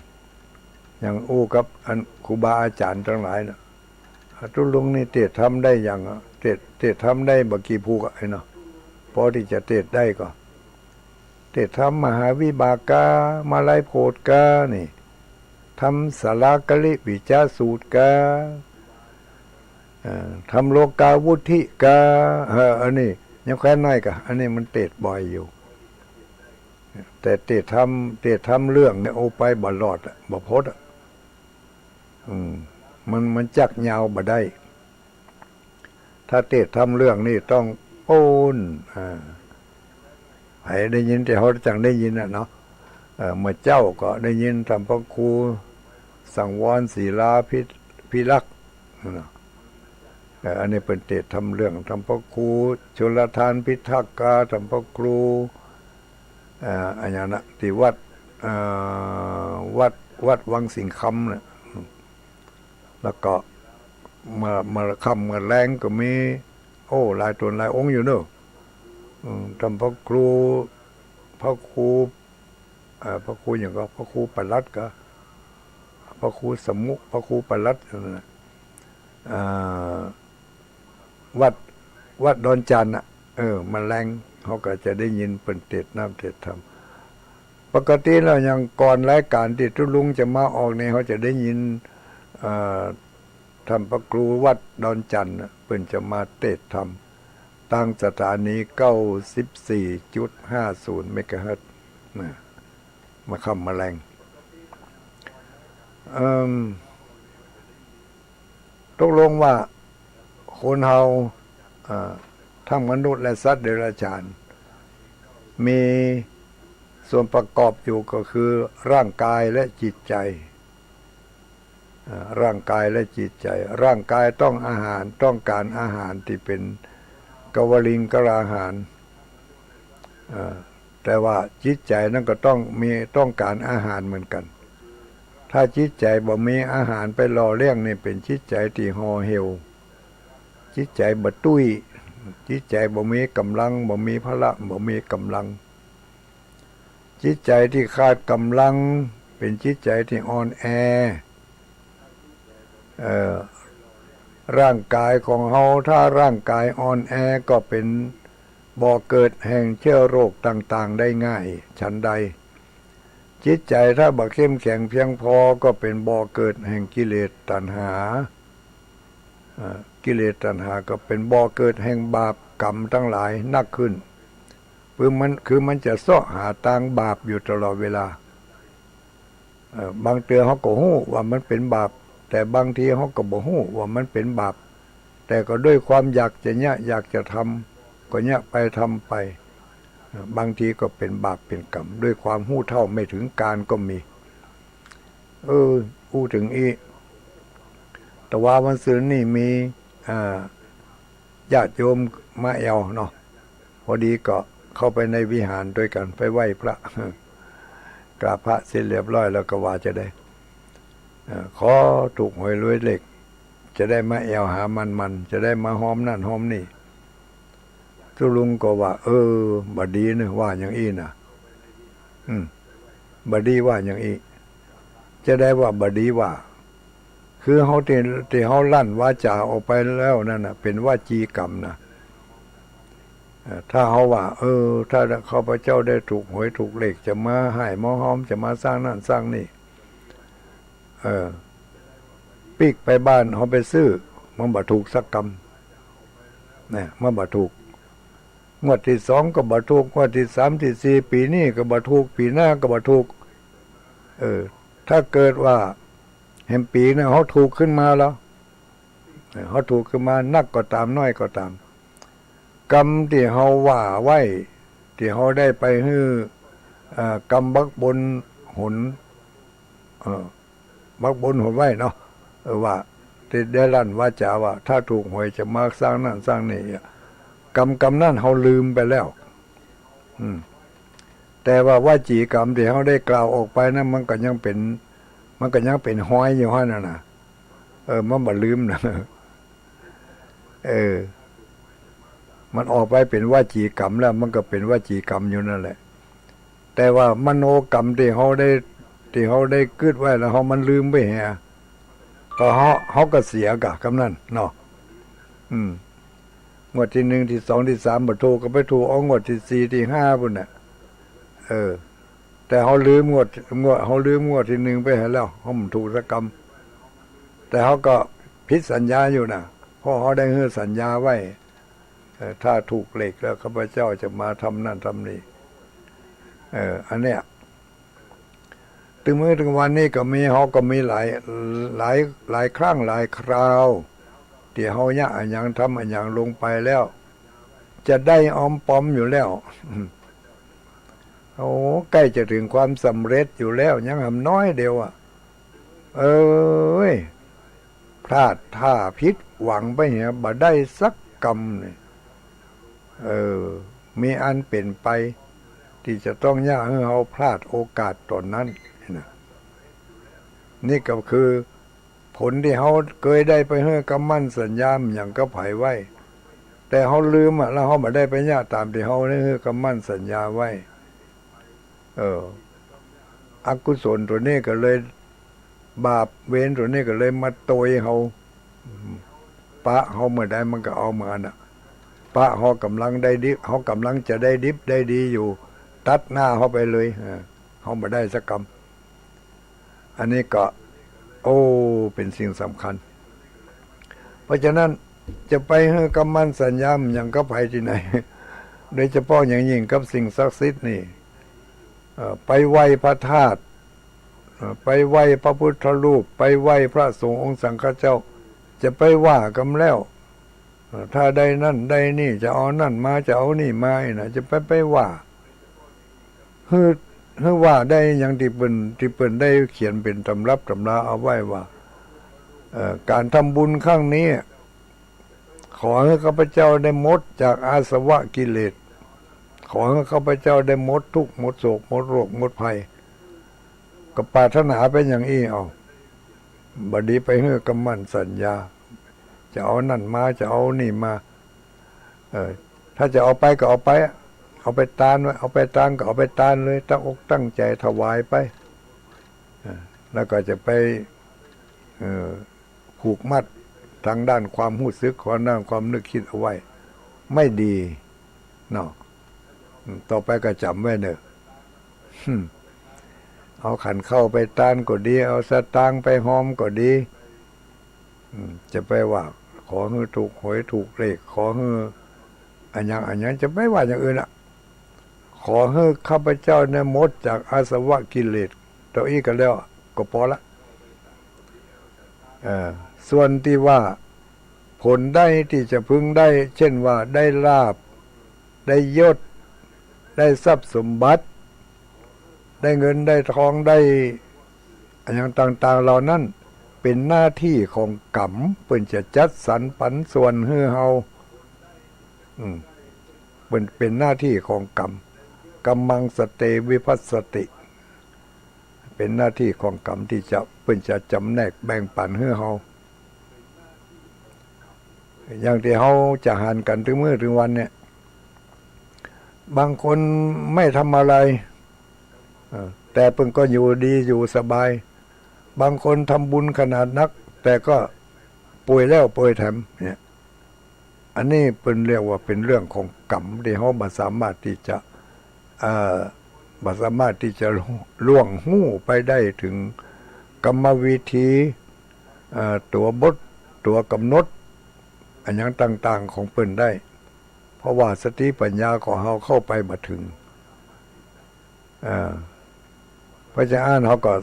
อย่างอู้กับอันครูบาอาจ๋ารย์ตังหลายน่ะ ตุ๊ลุงนี่เตสน์ธรรมได้หยังอะ เตสน์ เตสน์ธรรมได้บ่กี่ผูกอะ ไอ้เนาะ ปอตี้จะเตสน์ได้ก็ เตสน์ธรรมมหาวิบากกา มาลัยโพธิ์กา นี่ ธรรมสาระกริวิจาสูตรกา เอ่อ ทำโลกาวุฒิกา เออ อันนี้ยังแควนน้อยกา อันนี้มันเตสน์บ่อยอยู่ แต่เตสน์ธรรม เตสน์ธรรมเรื่องเนี่ย โอ้ ไปบ่รอดอะ บ่ป๊นอะ อืม มัน มันจักยาวบ่ได้ ถ้าเตสน์ธรรมเรื่องนี่ต้องปู๊น อ่า ใผได้ยิน ตี้เฮาจั่งได้ยินน่ะเนาะ เอ่อ เมื่อเจ๊าก็ได้ยินธรรมพระครูสังวรศิลาภิ ภิรักษ์เนาะ เอ่อ อันนี้เปิ้นเตสน์ธรรมเรื่อง ธรรมพระครูชลทานพิทักษ์กา ธรรมพระครู เอ่อ อันนั้นนะ ตี้วัด เอ่อ วัด วัดวังสิงห์คำน่ะ แล้วก็เมื่อ เมื่อค่ำเมื่อแลงก็มี โอ้ หลายต๋นหลายองค์อยู่เนาะ อืม ธรรมพระครู พระครู เอ่อ พระครูหยังก็ พระครูปลัดก็ พระครูสมุ พระครูปลัดนั่นน่ะ อ่า วัด วัดดอนจันทน์น่ะ เออ มันแลง เฮาก็จะได้ยินเปิ้นเตสน์น้ำเตสน์ธรรม ปกติแล้วอย่างก่อนรายก๋านตี้ตุ๊ลุงจะมาออกนี่ เฮาจะได้ยิน เอ่อ ธรรมพระครูวัดดอนจันทน์น่ะ เปิ้นจะมาเตสน์ธรรม ตางสถานีเก้าสิบสี่จุดห้าศูนย์เมกะเฮิรตซ์นะ เมื่อค่ำเมื่อแลง เอิ่ม ตกลงว่าคนเฮา เอ่อ ทั้งมนุษย์และสัตว์เดรัจฉาน มีส่วนประกอบอยู่ก็คือร่างกายและจิตใจ๋ เอ่อ ร่างกายและจิตใจ๋ ร่างกายต้องอาหาร ต้องก๋านอาหารตี้เป๋นกวลิงกาอาหาร เอ่อ แต่ว่าจิตใจ๋นั้นก็ต้องมี ต้องก๋านอาหารเหมือนกั๋น ถ้าจิตใจ๋บ่มีอาหารไปหล่อเลี้ยงนี่ เป๋นจิตใจ๋ตี้ห่อเหี่ยว จิตใจ๋บ่ตุ้ย จิตใจ๋บ่มีก๋ำลัง บ่มีพละ บ่มีก๋ำลัง จิตใจ๋ตี้ขาดก๋ำลัง เป๋นจิตใจ๋ตี้อ่อนแอ เอ่อ ร่างกายของเฮา ถ้าร่างกายอ่อนแอก็เป๋นบ่อเกิดแห่งเจื้อโรคต่างๆ ได้ง่าย ฉันใด จิตใจ๋ถ้าบ่เข้มแข็งเพียงพอก็เป๋นบ่อเกิดแห่งกิเลสตัณหา เอ่อ กิเลสตัณหาก็เป๋นบ่อเกิดแห่งบาปกรรมตังหลายนักขึ้น คือมัน คือมันจะเซาะหาตางบาปอยู่ตลอดเวลา เอ่อ บางเตื้อเฮาก็ฮู้ว่ามันเป๋นบาป แต่บางทีเฮาก็บ่ฮู้ว่ามันเป๋นบาป แต่ก็ด้วยความอยากจะเยียะ อยากจะทำ ก็เยียะไปทำไป เอ่อ บางทีก็เป๋นบาปเป๋นกรรม ด้วยความฮู้เท่าไม่ถึงการก็มี เออ อู้เถิงอี้ ตะวาวันซืนนี่มี อ่า ญาติโยมมาแอ่วเนาะ พอดีก็เข้าไปในวิหารตวยกั๋น ไปไหว้พระ กราบพระเสร็จเรียบร้อยแล้วก็ว่าจะได้ เอ่อ ขอถูกหวยรวยเลข จะได้มาแอ่วหาหมั่นๆ จะได้มาฮอมนั่นฮอมนี่ ตุ๊ลุงก็ว่า เออ บ่ดีเนาะ ว่าอย่างอี้นะ อืม บ่ดีว่าอย่างอี้ จะได้ว่าบ่ดีว่า คือเฮาตี้ ตี้เฮาลั่นวาจ๋าออกไปแล้วนั่นน่ะ เป๋นวจีกรรมนะ เอ่อ ถ้าเฮาว่า เออ ถ้าข้าพเจ้าได้ถูกหวยถูกเลข จะมาฮ้ายมาฮอม จะมาสร้างนั่นสร้างนี่ เออ ปิ๊กไปบ้านเฮาไปซื้อ มันบ่ถูกสักกำ นะ มันบ่ถูก งวดตี้สองก็บ่ถูก งวดตี้สามตี้สี่ ปี๋นี้ก็บ่ถูก ปี๋หน้าก็บ่ถูก เออ ถ้าเกิดว่าแหมปี๋นั้นเฮาถูกขึ้นมาแล้ว เออ เฮาถูกขึ้นมานักก็ต๋าม น้อยก็ต๋าม กำตี้เฮาว่าไว้ ตี้เฮาได้ไปหื้อ เอ่อ กำบักบนหน เอ่อ บักบนหนไว้เนาะ เออ ว่าตี้ได้ลั่นวาจ๋าว่า ถ้าถูกหวยจะมาสร้างนั่นสร้างนี่อะ กำ กำนั้นเฮาลืมไปแล้ว อืม แต่ว่าวจีกรรมตี้เฮาได้กล่าวออกไปนั้น มันก็ยังเป๋น มันก็ยังเป๋นฮอยอยู่หั้นน่ะนะ เออ มันบ่ลืมนะ เออ มันออกไปเป๋นวจีกรรมแล้ว มันก็เป๋นวจีกรรมอยู่นั่นแหละ แต่ว่ามโนกรรมตี้เฮาได้ ตี้เฮาได้กึ๊ดไว้แล้ว เฮามันลืมไปแหม ก็เฮา เฮาก็เสียกะกำนั้นเนาะ อืม งวดตี้หนึ่ง ตี้สอง ตี้สาม บ่ถูก ก็ไปถูกเอางวดตี้สี่ ตี้ห้า ปู้นน่ะ เออ แต่เฮาลืมงวด งวด เฮาลืมงวดตี้หนึ่งไปหั้นแล้ว เฮาบ่ถูกสักกำ แต่เฮาก็ผิดสัญญาอยู่น่ะ เพราะเฮาได้หื้อสัญญาไว้ เออ ถ้าถูกเลขแล้วข้าพเจ้าจะมาทำนั่นทำนี่ เออ อันเนี้ย ตึงมื้อตึงวันนี้ก็มี เฮาก็มีหลาย หลาย หลายครั้งหลายคราว ตี้เฮาเยียะอะหยัง ทำอะหยังลงไปแล้ว จะได้ออมปอมอยู่แล้ว โอ้ ใก้จะเถิงความสำเร็จอยู่แล้ว ยังหำน้อยเดียวอะ เอ้ย พลาดท่าผิดหวังไปเหีย บ่ได้สักกำเนี่ย เออ มีอันเป๋นไป ตี้จะต้องเยียะหื้อเฮาพลาดโอกาสต๋อนนั้นนะ นี่ก็คือผลตี้เฮาเกยได้ไปหื้อกำมั่นสัญญาหยังกับใผไว้ แต่เฮาลืมอะ แล้วเฮาบ่ได้ไปเยียะต๋ามตี้เฮาได้หื้อกำมั่นสัญญาไว้ เออ อกุศลตั๋วนี้ก็เลย บาปเวรตั๋วนี้ก็เลยมาโตยเฮา ปะเฮาเมื่อใดมันก็เอาเมื่อนั้นน่ะ ปะเฮากำลังได้ดิบ เฮากำลังจะได้ดิบได้ดีอยู่ ตัดหน้าเฮาไปเลย เออ เฮาบ่ได้สักกำ อันนี้ก็ โอ้ เป๋นสิ่งสำคัญ เพราะฉะนั้นจะไปหื้อกำมั่นสัญญาหยังกับใผตี้ไหน โดยเฉพาะอย่างยิ่งกับสิ่งศักดิ์สิทธิ์นี่ เอ่อ ไปไหว้พระธาตุ เอ่อ ไปไหว้พระพุทธรูป ไปไหว้พระสงฆ์องค์สังฆเจ้า จะไปว่ากำแล้ว เอ่อ ถ้าได้นั่นได้นี่ จะเอานั่นมา จะเอานี่มานี่นะ จะไป ไปว่า หื้อ หื้อว่าได้หยังตี้เปิ้น ตี้เปิ้นได้เขียนเป๋นตำรับตำราเอาไว้ว่า เอ่อ ก๋านทำบุญครั้งนี้ ขอหื้อข้าพเจ้าได้หมดจากอาสวะกิเลส ขอหื้อข้าพเจ้าได้หมดทุกข์หมดโศกหมดโรคหมดภัย ก็ปรารถนาไปอย่างอี้ เอา บ่ดีไปหื้อกำมั่นสัญญา จะเอานั่นมา จะเอานี่มา เออ ถ้าจะเอาไปก็เอาไป เอาไปตานไว้ เอาไปตานก็เอาไปตานเลย ตั้งอกตั้งใจ๋ถวายไป เออ แล้วก็จะไป เออ ผูกมัดตางด้านความฮู้สึก ตางด้านความนึกกึ๊ดเอาไว้ ไม่ดีเนาะ อืม ต่อไปก็จ๋ำไว้เน่อ อืม เอาขันข้าวไปตานก็ดี เอาสตางค์ไปฮอมก็ดี อืม จะไปว่า ขอหื้อถูกหวยถูกเลข ขอหื้ออะหยังอะหยัง จะไปว่าอย่างอื่นอะ ขอหื้อข้าพเจ้าเนี่ยหมดจากอาสวะกิเลส เต้าอี้ก็แล้ว ก็ปอละ เอ่อ ส่วนตี้ว่าผลได้ตี้จะพึงได้ เช่นว่าได้ลาภ ได้ยศ ได้ทรัพย์สมบัติ ได้เงินได้ทอง ได้อะหยังต่างๆ เหล่านั้น เป๋นหน้าตี้ของกรรม เปิ้นจะจัดสรรปันส่วนหื้อเฮา อืม เปิ้นเป๋นหน้าตี้ของกรรม กัมมังสเต วิภัสสติ เป๋นหน้าตี้ของกรรมตี้จะ เปิ้นจะจ๋ำแนกแบ่งปันหื้อเฮา อย่างตี้เฮาจะหันกั๋นตึงมื้อตึงวันเนี่ย บางคนไม่ทำอะไร เอ่อ แต่เปิ้นก็อยู่ดีอยู่สบาย บางคนทำบุญขนาดนัก แต่ก็ป่วยแล้วป่วยแถมเนี่ย อันนี้เปิ้นเรียกว่าเป๋นเรื่องของกรรมตี้เฮาบ่สามารถตี้จะ เอ่อ บ่สามารถตี้จะล่วงฮู้ไปได้เถิงกรรมวิธี เอ่อ ตั๋วบท ตั๋วกำหนด อะหยังต่างๆ ของเปิ้นได้ เพราะว่าสติปัญญาของเฮาเข้าไปบ่เถิง เอ่อ เพราะฉะนั้นเฮาก็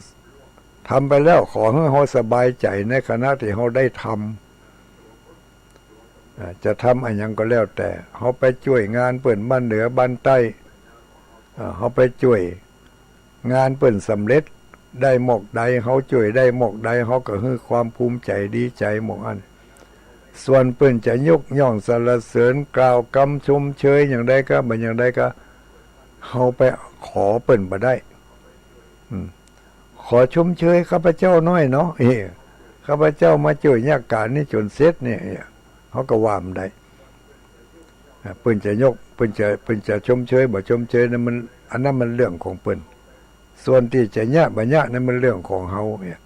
ทำไปแล้ว ขอหื้อเฮาสบายใจ๋ในขณะตี้เฮาได้ทำ อ่า จะทำอะหยังก็แล้วแต่ เฮาไปจ้วยงานเปิ้นบ้านเหนือบ้านใต้ อ่า เฮาไปจ้วยงานเปิ้นสำเร็จได้หมวกใด เฮาจ้วยได้หมวกใด เฮาก็หื้อความภูมิใจ๋ดีใจ๋หมวกอั้น ส่วนเปิ้นจะยกย่องสรรเสริญกล่าวกำชมเชยอย่างใดก็ บ่อย่างใดก็ เฮาไปขอเปิ้นบ่ได้ อืม ขอชมเชยข้าพเจ้าหน้อยเนาะ เอ้ ข้าพเจ้ามาจ้วยเยียะก๋านนี้จ๋นเสร็จเนี่ย เฮาก็ว่าบ่ได้ อ่า เปิ้นจะยก เปิ้นจะ เปิ้นจะชมเชยบ่ชมเชยนั้นมัน อันนั้นมันเรื่องของเปิ้น ส่วนตี้จะเยียะบ่เยียะนั้นมันเรื่องของเฮาเนี่ย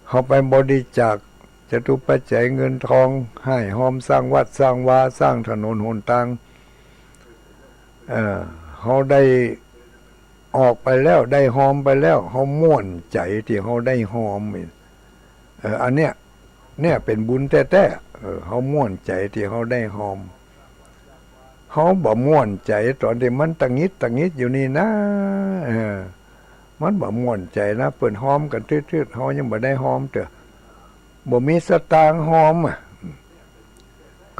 เฮาไปบริจาคจตุปัจจัยเงินทอง ฮ้ายฮอมสร้างวัดสร้างวา สร้างถนนหนตาง เอ่อ เฮาได้ออกไปแล้ว ได้ฮอมไปแล้ว เฮาม่วนใจ๋ตี้เฮาได้ฮอมนี่ เอ่อ อันเนี้ย เนี่ยเป๋นบุญแต๊ๆ เออ เฮาม่วนใจ๋ตี้เฮาได้ฮอม เฮาบ่ม่วนใจ๋ต๋อนตี้มันตะหงิดตะหงิดอยู่นี่นา เออ มันบ่ม่วนใจ๋นะ เปิ้นฮอมกั๋นตึ๊ดๆ เฮายังบ่ได้ฮอมเตื้อ บ่มีสตางค์ฮอมอะ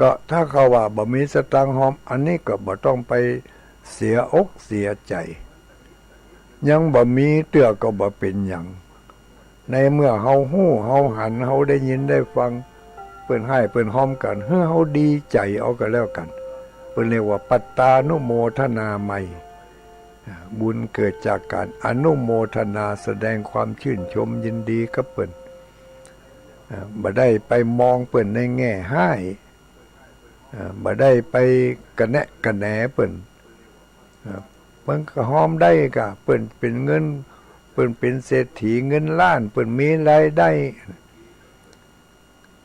ก็ถ้าเขาว่าบ่มีสตางค์ฮอม อันนี้ก็บ่ต้องไปเสียอกเสียใจ๋ ยังบ่มีเตื้อก็บ่เป๋นหยัง ในเมื่อเฮาฮู้ เฮาหัน เฮาได้ยินได้ฟัง เปิ้นฮ้ายเปิ้นฮอมกั๋น หื้อเฮาดีใจ๋เอาก็แล้วกั๋น เปิ้นเรียกว่าปัตตานุโมทนาไมย อ่า บุญเกิดจากก๋านอนุโมทนา แสดงความชื่นชมยินดีกับเปิ้น อ่า บ่ได้ไปมองเปิ้นในแง่ฮ้าย อ่า บ่ได้ไปกะแนะกะแหนเปิ้น อ่า เปิ้นก็ฮอมได้ก่ะ เปิ้นเป๋นเงิน เปิ้นเป๋นเศรษฐีเงินล้าน เปิ้นมีรายได้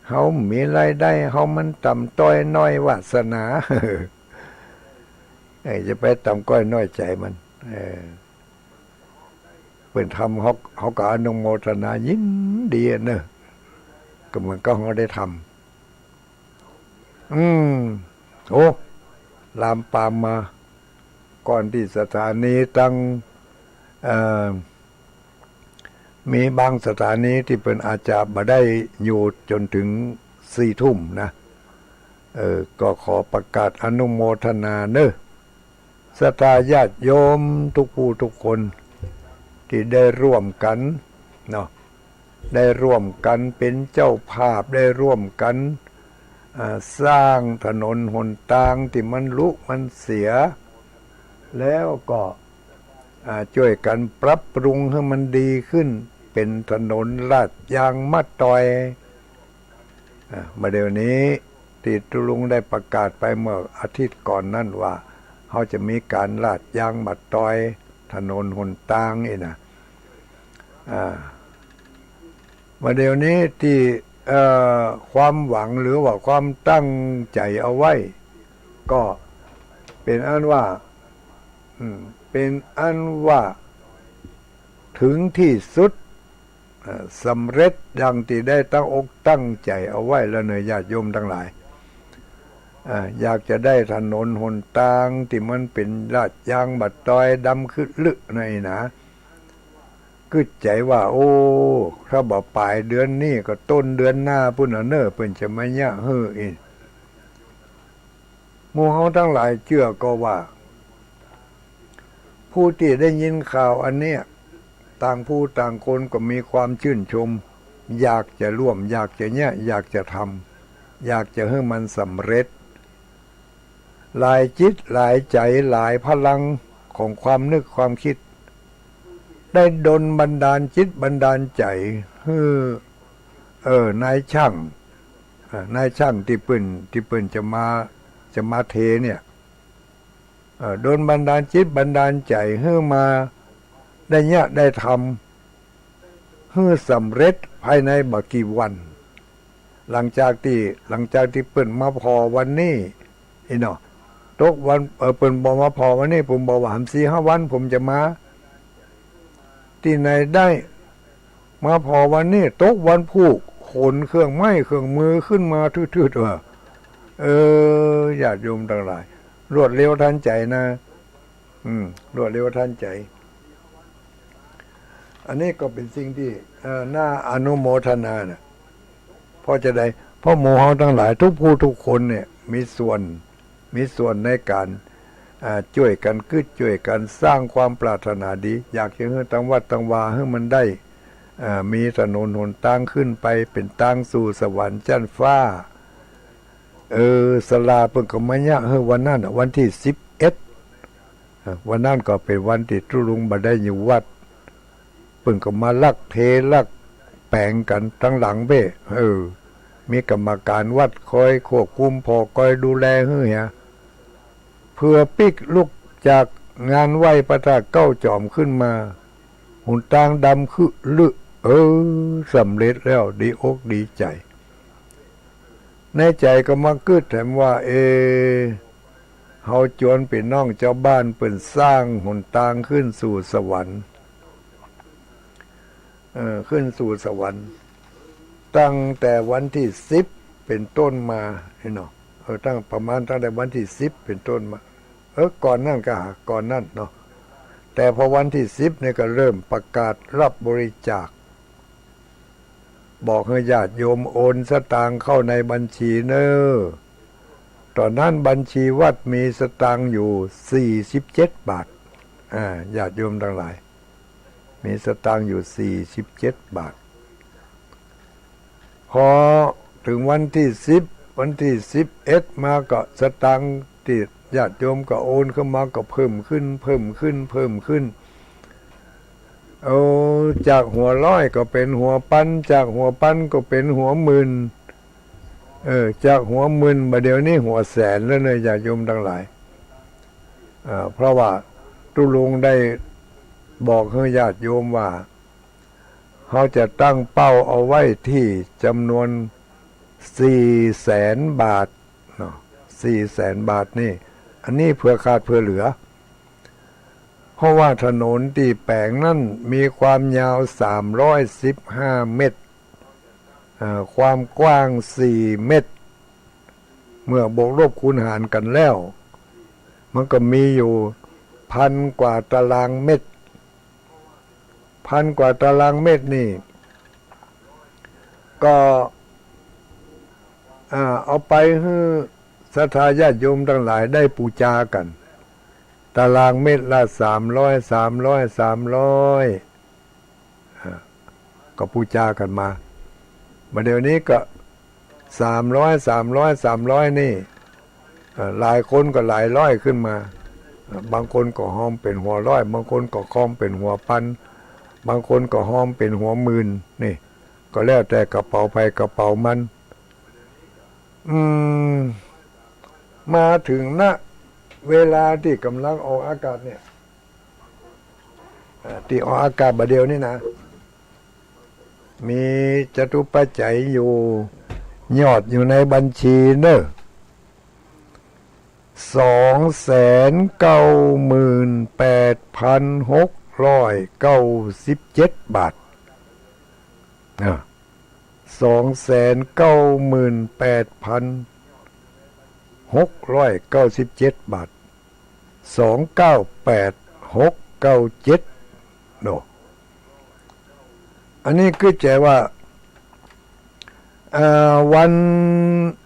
เฮามีรายได้ เฮามันต่ำต้อยน้อยวาสนา เอ้ย จะไปต่ำก้อยน้อยใจ๋มัน เออ เปิ้นทำ เฮา เฮาก็อนุโมทนายินดีอะเนาะ ก็เหมือนกับเฮาได้ทำ อืม โอ้ ลามปามมา ก่อนตี้สถานีตัง เอ่อ มีบางสถานีตี้เปิ้นอาจจะบ่ได้อยู่จ๋นเถิงสี่ทุ่มนะ เออ ก็ขอประกาศอนุโมทนาเนาะ ศรัทธาญาติโยมทุกผู้ทุกคน ตี้ได้ร่วมกั๋นเนาะ ได้ร่วมกั๋นเป๋นเจ้าภาพ ได้ร่วมกั๋น อ่า สร้างถนนหนตางตี้มันหลุมันเสีย แล้วก็ อ่า จ้วยกั๋นปรับปรุงหื้อมันดีขึ้น เป๋นถนนลาดยางมะตอย อ่า บ่าเดี่ยวนี้ตี้ตุ๊ลุงได้ประกาศไปเมื่ออาทิตย์ก่อนนั้นว่า เฮาจะมีก๋านลาดยางมะตอย ถนนหนตางนี่นะ อ่า บ่าเดี่ยวนี้ตี้ เอ่อ ความหวังหรือว่าความตั้งใจ๋เอาไว้ ก็เป๋นอันว่า อืม เป๋นอันว่าเถิงตี้สุด เอ่อ สำเร็จดังตี้ได้ตั้งอกตั้งใจ๋เอาไว้แล้วเนาะ ญาติโยมตังหลาย อ่า อยากจะได้ถนนหนตางตี้มันเป๋นลาดยางมะตอยดำขรึลึนั่นนะ กึ๊ดใจ๋ว่า โอ้ ถ้าบ่ป๋ายเดือนนี้ก็ต้นเดือนหน้าปู้นน่ะเนาะ เปิ้นจะมาเยียะหื้ออีก หมู่เฮาตังหลายเจื้อก่อว่า ผู้ตี้ได้ยินข่าวอันเนี้ย ต่างผู้ต่างคนก็มีความชื่นชม อยากจะร่วม อยากจะเยียะ อยากจะทำ อยากจะหื้อมันสำเร็จ หลายจิตหลายใจ๋ หลายพลังของความนึกความกึ๊ด ได้ดลบันดาลจิตบันดาลใจ๋หื้อ เออ นายจ้าง อ่า นายจ้างตี้เปิ้น ตี้เปิ้นจะมา จะมาเทเนี่ย เออ ดลบันดาลจิตบันดาลใจ๋หื้อมาได้เยียะได้ทำ หื้อสำเร็จภายในบ่กี่วัน หลังจากตี้ หลังจากตี้เปิ้นมาผ่อวันนี้ อี้เนาะ ตกวัน เออ เปิ้นบ่มาผ่อวันนี้ เปิ้นบอกว่า หามสี่ห้าวันผมจะมา ตี้ไหนได้ มาผ่อวันนี้ ตกวันพูก ขนเครื่องไม้เครื่องมือขึ้นมาทืดๆ เออ เออ ญาติโยมตังหลาย รวดเร็วทันใจ๋นะ อืม รวดเร็วทันใจ๋ อันนี้ก็เป๋นสิ่งตี้ เอ่อ น่าอนุโมทนานะ เพราะจะได้ เพราะหมู่เฮาตังหลายทุกผู้ทุกคนเนี่ย มีส่วน มีส่วนในก๋าน อ่า จ้วยกั๋นกึ๊ด จ้วยกั๋นสร้างความปรารถนาดี อยากจะหื้อตังวัดตังวาหื้อมันได้ อ่า มีถนนหนตางขึ้นไปเป๋นตางสู่สวรรค์จั๊นฟ้า เออ ศาลาเปิ้นก็มาเยียะหื้อวันนั้นน่ะ วันตี้สิบเอ็ด เออ วันนั้นก็เป๋นวันตี้ตุ๊ลุงบ่ได้อยู่วัด เปิ้นก็มาลักเทลักแป๋งกั๋นตังหลังเบ้ เออ มีกรรมก๋านวัดคอยควบคุมผ่อคอยดูแลหื้อเหีย เปื้อปิ๊กลุกจากงานไหว้พระธาตุเก๊าจ๋อมขึ้นมา หนตางดำขรึลึ เออ สำเร็จแล้ว ดีอกดีใจ๋ ในใจ๋ก็มากึ๊ดแถมว่า เอ เฮาจวนปี้น้องจาวบ้านเปิ้นสร้างหนตางขึ้นสู่สวรรค์ เออ ขึ้นสู่สวรรค์ ตั้งแต่วันตี้สิบเป๋นต้นมานี่เนาะ เออ ตั้ง ประมาณตั้งแต่วันตี้สิบเป๋นต้นมา เออ ก่อนนั้นก็หา ก่อนนั้นเนาะ แต่พอวันตี้สิบเนี่ยก็เริ่มประกาศรับบริจาค บอกหื้อญาติโยมโอนสตางค์เข้าในบัญชีเน่อ ต๋อนนั้นบัญชีวัดมีสตางค์อยู่สี่สิบเจ็ดบาท อ่า ญาติโยมตังหลาย มีสตางค์อยู่สี่สิบเจ็ดบาท พอเถิงวันตี้สิบ วันตี้สิบเอ็ดมาก็สตางค์ตี้ญาติโยมก็โอนเข้ามาก็เพิ่มขึ้น เพิ่มขึ้น เพิ่มขึ้น เอา จากหัวร้อยก็เป๋นหัวปัน จากหัวปันก็เป๋นหัวหมื่น เออ จากหัวหมื่น บ่าเดี่ยวนี้หัวแสนแล้วเน่อ ญาติโยมตังหลาย อ่า เพราะว่าตุ๊ลุงได้บอกหื้อญาติโยมว่า เฮาจะตั้งเป้าเอาไว้ตี้จ๋ำนวนสี่แสนบาทเนาะ สี่แสนบาทนี่ อันนี้เผื่อขาดเผื่อเหลือ เพราะว่าถนนตี้แป๋งนั้นมีความยาวสามร้อยสิบห้าเมตร เอ่อ ความกว้างสี่เมตร เมื่อบวกลบคูณหารกั๋นแล้ว มันก็มีอยู่พันกว่าตารางเมตร พันกว่าตารางเมตรนี่ ก็ อ่า เอาไปหื้อศรัทธาญาติโยมตังหลายได้ปู๋จากั๋น ตารางเมตรละสามร้อย สามร้อย สามร้อย อ่า ก็ปู๋จากั๋นมา บ่าเดี่ยวนี้ก็สามร้อย สามร้อย สามร้อยนี่ เอ่อ หลายคนก็หลายร้อยขึ้นมา เอ่อ บางคนก็ฮอมเป๋นหัวร้อย บางคนก็ฮอมเป๋นหัวปัน บางคนก็ฮอมเป๋นหัวหมื่น นี่ ก็แล้วแต่กระเป๋าใผกระเป๋ามัน อืม มาเถิง ณ เวลาตี้ก่ำลังออกอากาศเนี่ย อ่า ตี้ออกอากาศบ่าเดี่ยวนี้นะ มีจตุปัจจัยอยู่ ยอดอยู่ในบัญชีเน่อ สองแสนเก้าหมื่นแปดพันหกร้อยเก้าสิบเจ็ดบาท อ่า สองแสนเก้าหมื่นแปดพันหกร้อยเก้าสิบเจ็ดบาท สองเก้าแปดหกเก้าเจ็ด เนาะ อันนี้คือแจ๋ว่า เอ่อ วัน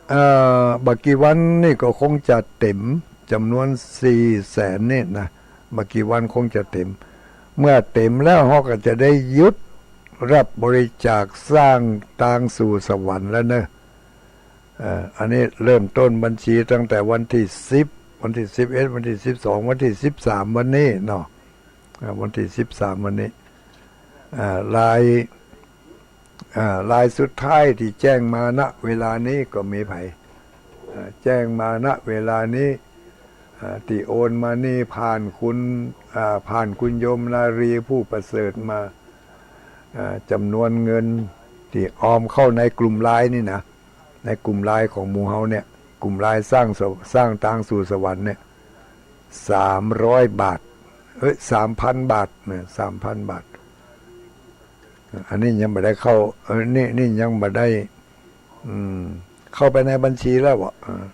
เอ่อ บ่ากี่วันนี่ก็คงจะเต๋มจ๋ำนวนสี่แสนนี่นะ บ่ากี่วันคงจะเต๋ม เมื่อเต๋มแล้วเฮาก็จะได้หยุดรับบริจาคสร้างตางสู่สวรรค์แล้วเน่อ เอ่อ อันนี้เริ่มต้นบัญชีตั้งแต่วันตี้สิบ วันตี้สิบเอ็ด วันตี้สิบสอง วันตี้สิบสาม วันนี้เนาะ อ่า วันตี้สิบสาม วันนี้ อ่า ราย อ่า รายสุดท้ายตี้แจ้งมา ณ เวลานี้ก็มีใผ อ่า แจ้งมา ณ เวลานี้ อ่า ตี้โอนมานี่ผ่านคุณ อ่า ผ่านคุณโยมนารีผู้ประเสริฐมา อ่า จ๋ำนวนเงินตี้ออมเข้าในกลุ่มไลน์นี่นะ ในกลุ่มไลน์ของหมู่เฮาเนี่ย กลุ่มไลน์สร้างสว- สร้างตางสู่สวรรค์เนี่ย สามร้อยบาท เอ้ย สามพันบาทเน่อ สามพันบาท อันนี้ยังบ่ได้เข้า เออ นี่ นี่ยังบ่ได้ อืม เข้าไปในบัญชีแล้วบ่ เออ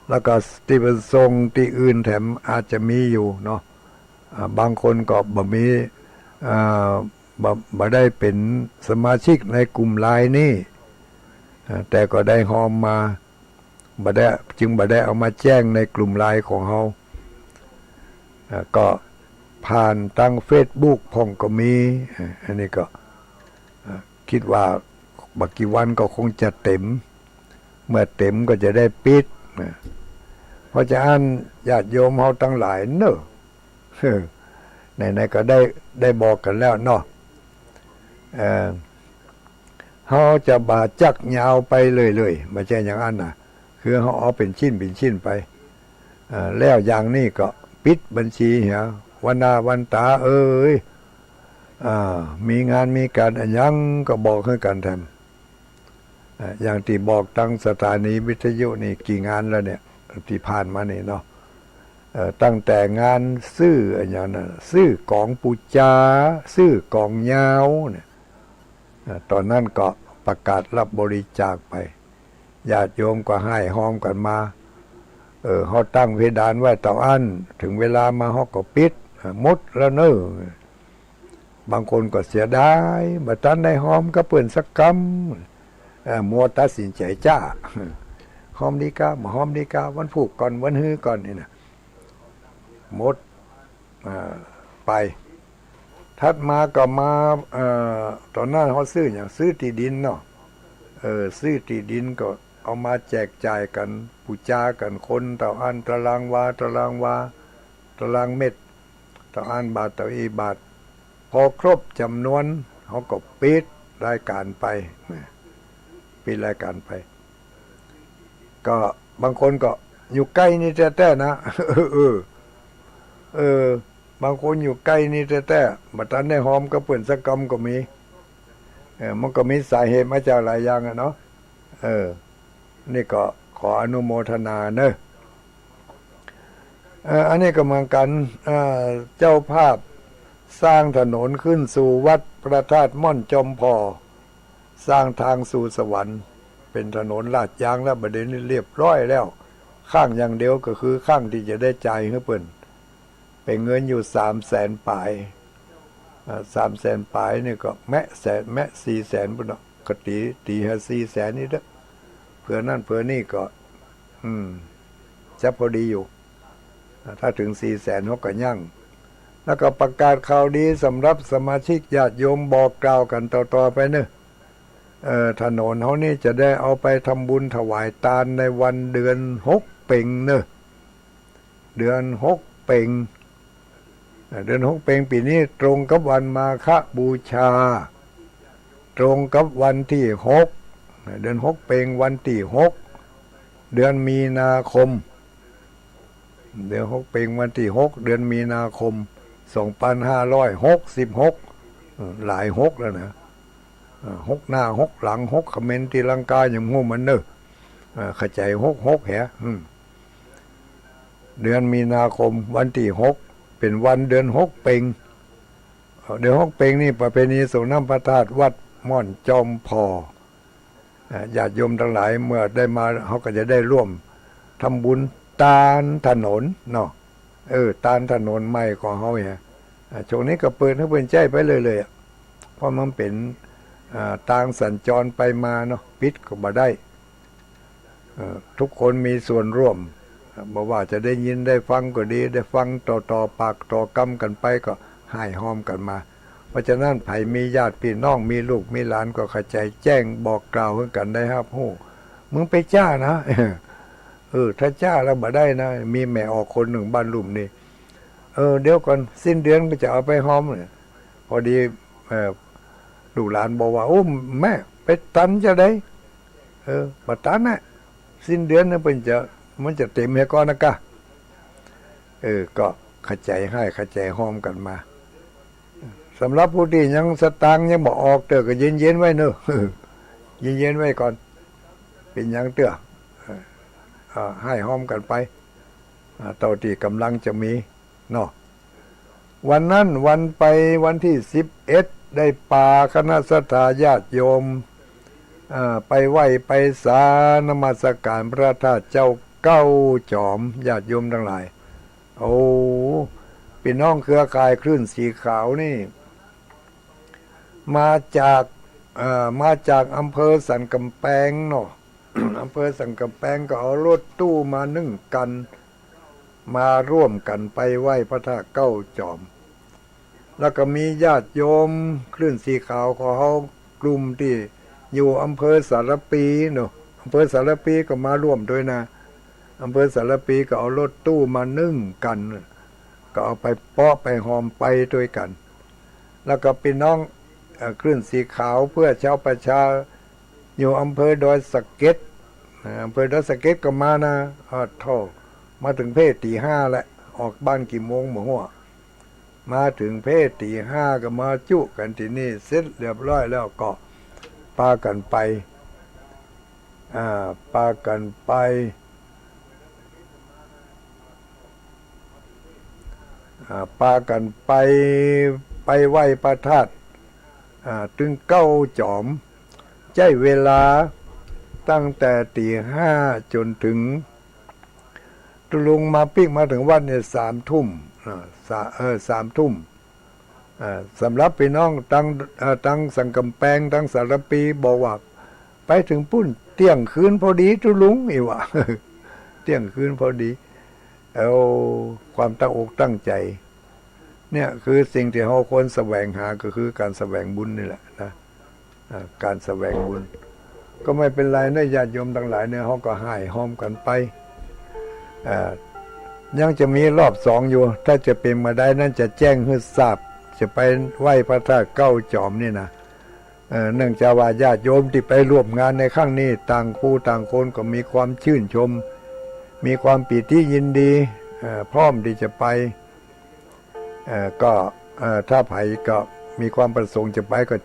แล้วก็ตี้ไปส่งตี้อื่นแถมอาจจะมีอยู่เนาะ อ่า บางคนก็บ่มี อ่า บ่- บ่ได้เป๋นสมาชิกในกลุ่มไลน์นี่ อ่า แต่ก็ได้ฮอมมา บ่ได้ จึงบ่ได้เอามาแจ้งในกลุ่มไลน์ของเฮา อ่า ก็ผ่านตางเฟซบุ๊กพ่องก็มี อ่า อันนี้ก็ อ่า กึ๊ดว่าบ่ากี่วันก็คงจะเต๋ม เมื่อเต๋มก็จะได้ปิด อ่า เพราะจะอั้นญาติโยมเฮาตังหลายเน่อ เออ ไหนๆ ก็ได้ ได้บอกกั๋นแล้วเนาะ เอ่อ เฮาจะบ่าจักยาวไปเลยๆ บ่ใจ้อย่างอั้นนะ คือเฮาเอาเป๋นชิ้นเป๋นชิ้นไป เอ่อ แล้วอย่างนี้ก็ปิดบัญชีเหีย วันหน้าวันต๋าเอ๋ย อ่า มีงานมีก๋านอะหยังก็บอกหื้อกั๋นแถม อ่า อย่างตี้บอกตางสถานีวิทยุนี่กี่งานแล้วเนี่ย ตี้ผ่านมานี่เนาะ เอ่อ ตั้งแต่งานซื้ออะหยังนะ ซื้อกองปู๋จา ซื้อกองยาวเนี่ย อ่า ต๋อนนั้นก็ ประกาศรับบริจาคไป ญาติโยมก็ห้ายฮอมกั๋นมา เออ เฮาตั้งเพดานไว้เต้าอั้น เถิงเวลามาเฮาก็ปิด เออ หมดแล้วเน่อ บางคนก็เสียดาย บ่ตันได้ฮอมกับเปิ้นสักกำ เออ มัวตัดสินใจ๋จ๊า ฮอมดีกา บ่ฮอมดีกา วันพูกก่อน วันฮือก่อนนี่นะ หมด อ่า ไป ถัดมาก็มา เอ่อ ต๋อนนั้นเฮาซื้อหยัง ซื้อตี้ดินเนาะ เออ ซื้อตี้ดินก็เอามาแจกจ่ายกั๋น ปู๋จากั๋น คนเต้าอั้นตารางวา ตารางวา ตารางเมตร เต้าอั้นบาท เต้าอี้บาท พอครบจ๋ำนวน เฮาก็ปิดรายก๋านไป ปิดรายก๋านไป ก็บางคนก็อยู่ใก้นี่แต๊ๆ นะ เออ เออ บางคนอยู่ใก้นี่แต๊ๆ บ่ตันได้ฮอมกับเปิ้นสักกำก็มี เออ มันก็มีสาเหตุมาจากหลายอย่างอะเนาะ เออ นี่ก็ขออนุโมทนาเน่อ เอ่อ อันนี้ก็เหมือนกั๋น เอ่อ เจ้าภาพสร้างถนนขึ้นสู่วัดพระธาตุม่อนจอมผ่อ สร้างตางสู่สวรรค์ เป๋นถนนลาดยางแล้ว บ่าเดี่ยวนี้เรียบร้อยแล้ว ค้างอย่างเดียวก็คือค้างตี้จะได้จ่ายหื้อเปิ้น เป๋นเงินอยู่สามแสนป๋าย อ่า สามแสนป๋ายนี่ก็แมะแสน แมะสี่แสนปู้นเนาะ ก็ตี๋ ตี๋หื้อสี่แสนนี่เต๊อะ เผื่อนั่นเผื่อนี่ก็ อืม จะพอดีอยู่ อ่า ถ้าเถิงสี่แสนเฮาก็ยั้ง แล้วก็ประกาศข่าวดีสำหรับสมาชิกญาติโยม บอกกล่าวกั๋นต่อๆ ไปเน่อ เอ่อ ถนนเฮานี่จะได้เอาไปทำบุญถวายตานในวันเดือนหกเป็งเน่อ เดือนหกเป็ง เอ่อ เดือนหกเป็งปี๋นี้ตรงกับวันมาฆบูชา ตรงกับวันตี้หก เดือนหกเป็งวันตี้หก เดือนมีนาคม เดือนหกเป็งวันตี้หก เดือนมีนาคม สองปันห้าร้อยหกสิบหก เออ หลายหกแล้วนะ เออ หกหน้าหกหลัง หกเขมรตีลังกา ยังบ่ฮู้มันเน่อ เออ เข้าใจ๋หกหกแหะ อืม เดือนมีนาคมวันตี้หก เป๋นวันเดือนหกเป็ง เอ่อ เดือนหกเป็งนี่ประเพณีส่งน้ำพระธาตุวัดม่อนจอมผ่อ อ่า ญาติโยมตังหลายเมื่อได้มา เฮาก็จะได้ร่วมทำบุญตานถนนเนาะ เออ ตานถนนใหม่ของเฮาเนี่ย อ่า ช่วงนี้ก็เปิดหื้อเปิ้นใจ๊ไปเลยๆ อะ เพราะมันเป๋น อ่า ตางสัญจรไปมาเนาะ ปิดก็บ่ได้ เอ่อ ทุกคนมีส่วนร่วม บ่ว่าจะได้ยินได้ฟังก็ดี ได้ฟังต่อๆ ปากต่อกำกั๋นไปก็ห้ายฮอมกั๋นมา เพราะฉะนั้นใผมีญาติปี้น้อง มีลูกมีหลานก็เข้าใจ๋แจ้งบอกกล่าวหื้อกั๋นได้ฮับฮู้ มึงไปจ้านะ เออ ถ้าจ้าแล้วบ่ได้นะ มีแม่ออกคนนึ่งบ้านลุ่มนี่ เออ เดี๋ยวก่อน สิ้นเดือนก็จะเอาไปฮอมเนี่ย พอดี เอ่อ ลูกหลานบอกว่า โอ้ แม่ ไปตันจะได้ เออ บ่ตันน่ะ สิ้นเดือนเนี่ยเปิ้นจะ มันจะเต๋มเหียก่อนนะกะ เออ ก็เข้าใจ๋ห้ายเข้าใจ๋ฮอมกั๋นมา สำหรับผู้ตี้ยังสตางค์ยังบ่ออกเต๊อะ ก็เย็นๆ ไว้เน่อ เย็นๆ ไว้ก่อน เป๋นหยังเตื้อ เอ่อ อ่า ห้ายฮอมกั๋นไป อ่า เต้าตี้ก๋ำลังจะมี เนาะ วันนั้นวันไปวันตี้สิบเอ็ด ได้ปาคณะศรัทธาญาติโยม อ่า ไปไหว้ไปสานมัสก๋านพระธาตุเจ้าเก้าจ๋อม ญาติโยมตังหลาย โอ้ ปี้น้องเครือข่ายคลื่นสีขาวนี่ มาจาก เอ่อ มาจากอำเภอสันก๋ำแปงเนาะ อำเภอสันก๋ำแปงก็เอารถตู้มานึ่งกั๋น มาร่วมกั๋นไปไหว้พระธาตุเก้าจ๋อม แล้วก็มีญาติโยมคลื่นสีขาวของเฮากลุ่มตี้อยู่อำเภอสารภีเนาะ อำเภอสารภีก็มาร่วมตวยนะ อำเภอสารภีก็เอารถตู้มานึ่งกั๋น ก็เอาไปเปาะไปฮอมไปตวยกั๋น แล้วก็ปี้น้อง เอ่อ คลื่นสีขาวเพื่อชาวประชา อยู่อำเภอดอยสะเก็ด อ่า อำเภอดอยสะเก็ดก็มานะ อ้าวโธ่ มาเถิงเพ่ตีห้าแหละ ออกบ้านกี่โมงบ่ฮู้ มาเถิงเพ่ตีห้าก็มาจุกั๋นตี้นี่ เสร็จเรียบร้อยแล้วก็ปากั๋นไป อ่า ปากั๋นไป อ่า ปากั๋นไป ไปไหว้พระธาตุ อ่า ตึงเก้าจ๋อม ใจ๊เวลาตั้งแต่ตี๋ห้าจ๋นเถิง ตุ๊ลุงมาปิ๊กมาเถิงวัดเนี่ยสามทุ่ม อ่า สา- เออ สามทุ่ม อ่า สำหรับปี้น้องตัง เอ่อ ตังสันก๋ำแปง ตังสารภี บอกว่า ไปเถิงปุ้นเตี้ยงคืนพอดีตุ๊ลุง อี้วะ เตี้ยงคืนพอดี เอาความตั้งอกตั้งใจ๋ เนี่ยคือสิ่งตี้เฮาควรแสวงหา ก็คือก๋านแสวงบุญนี่แหละนะ อ่า ก๋านแสวงบุญ ก็ไม่เป๋นไรเนาะ ญาติโยมตังหลายเนี่ย เฮาก็ฮ้ายฮอมกั๋นไป อ่า ยังจะมีรอบสองอยู่ ถ้าจะเป๋นมาได้นั้นจะแจ้งหื้อทราบ จะไปไหว้พระธาตุเก้าจ๋อมนี่นะ เอ่อ เนื่องจากว่าญาติโยมตี้ไปร่วมงานในครั้งนี้ ต่างผู้ต่างคนก็มีความชื่นชม มีความปีติยินดี เอ่อ พร้อมตี้จะไป เอ่อ ก็ เอ่อ ถ้าใผก็มีความประสงค์จะไปก็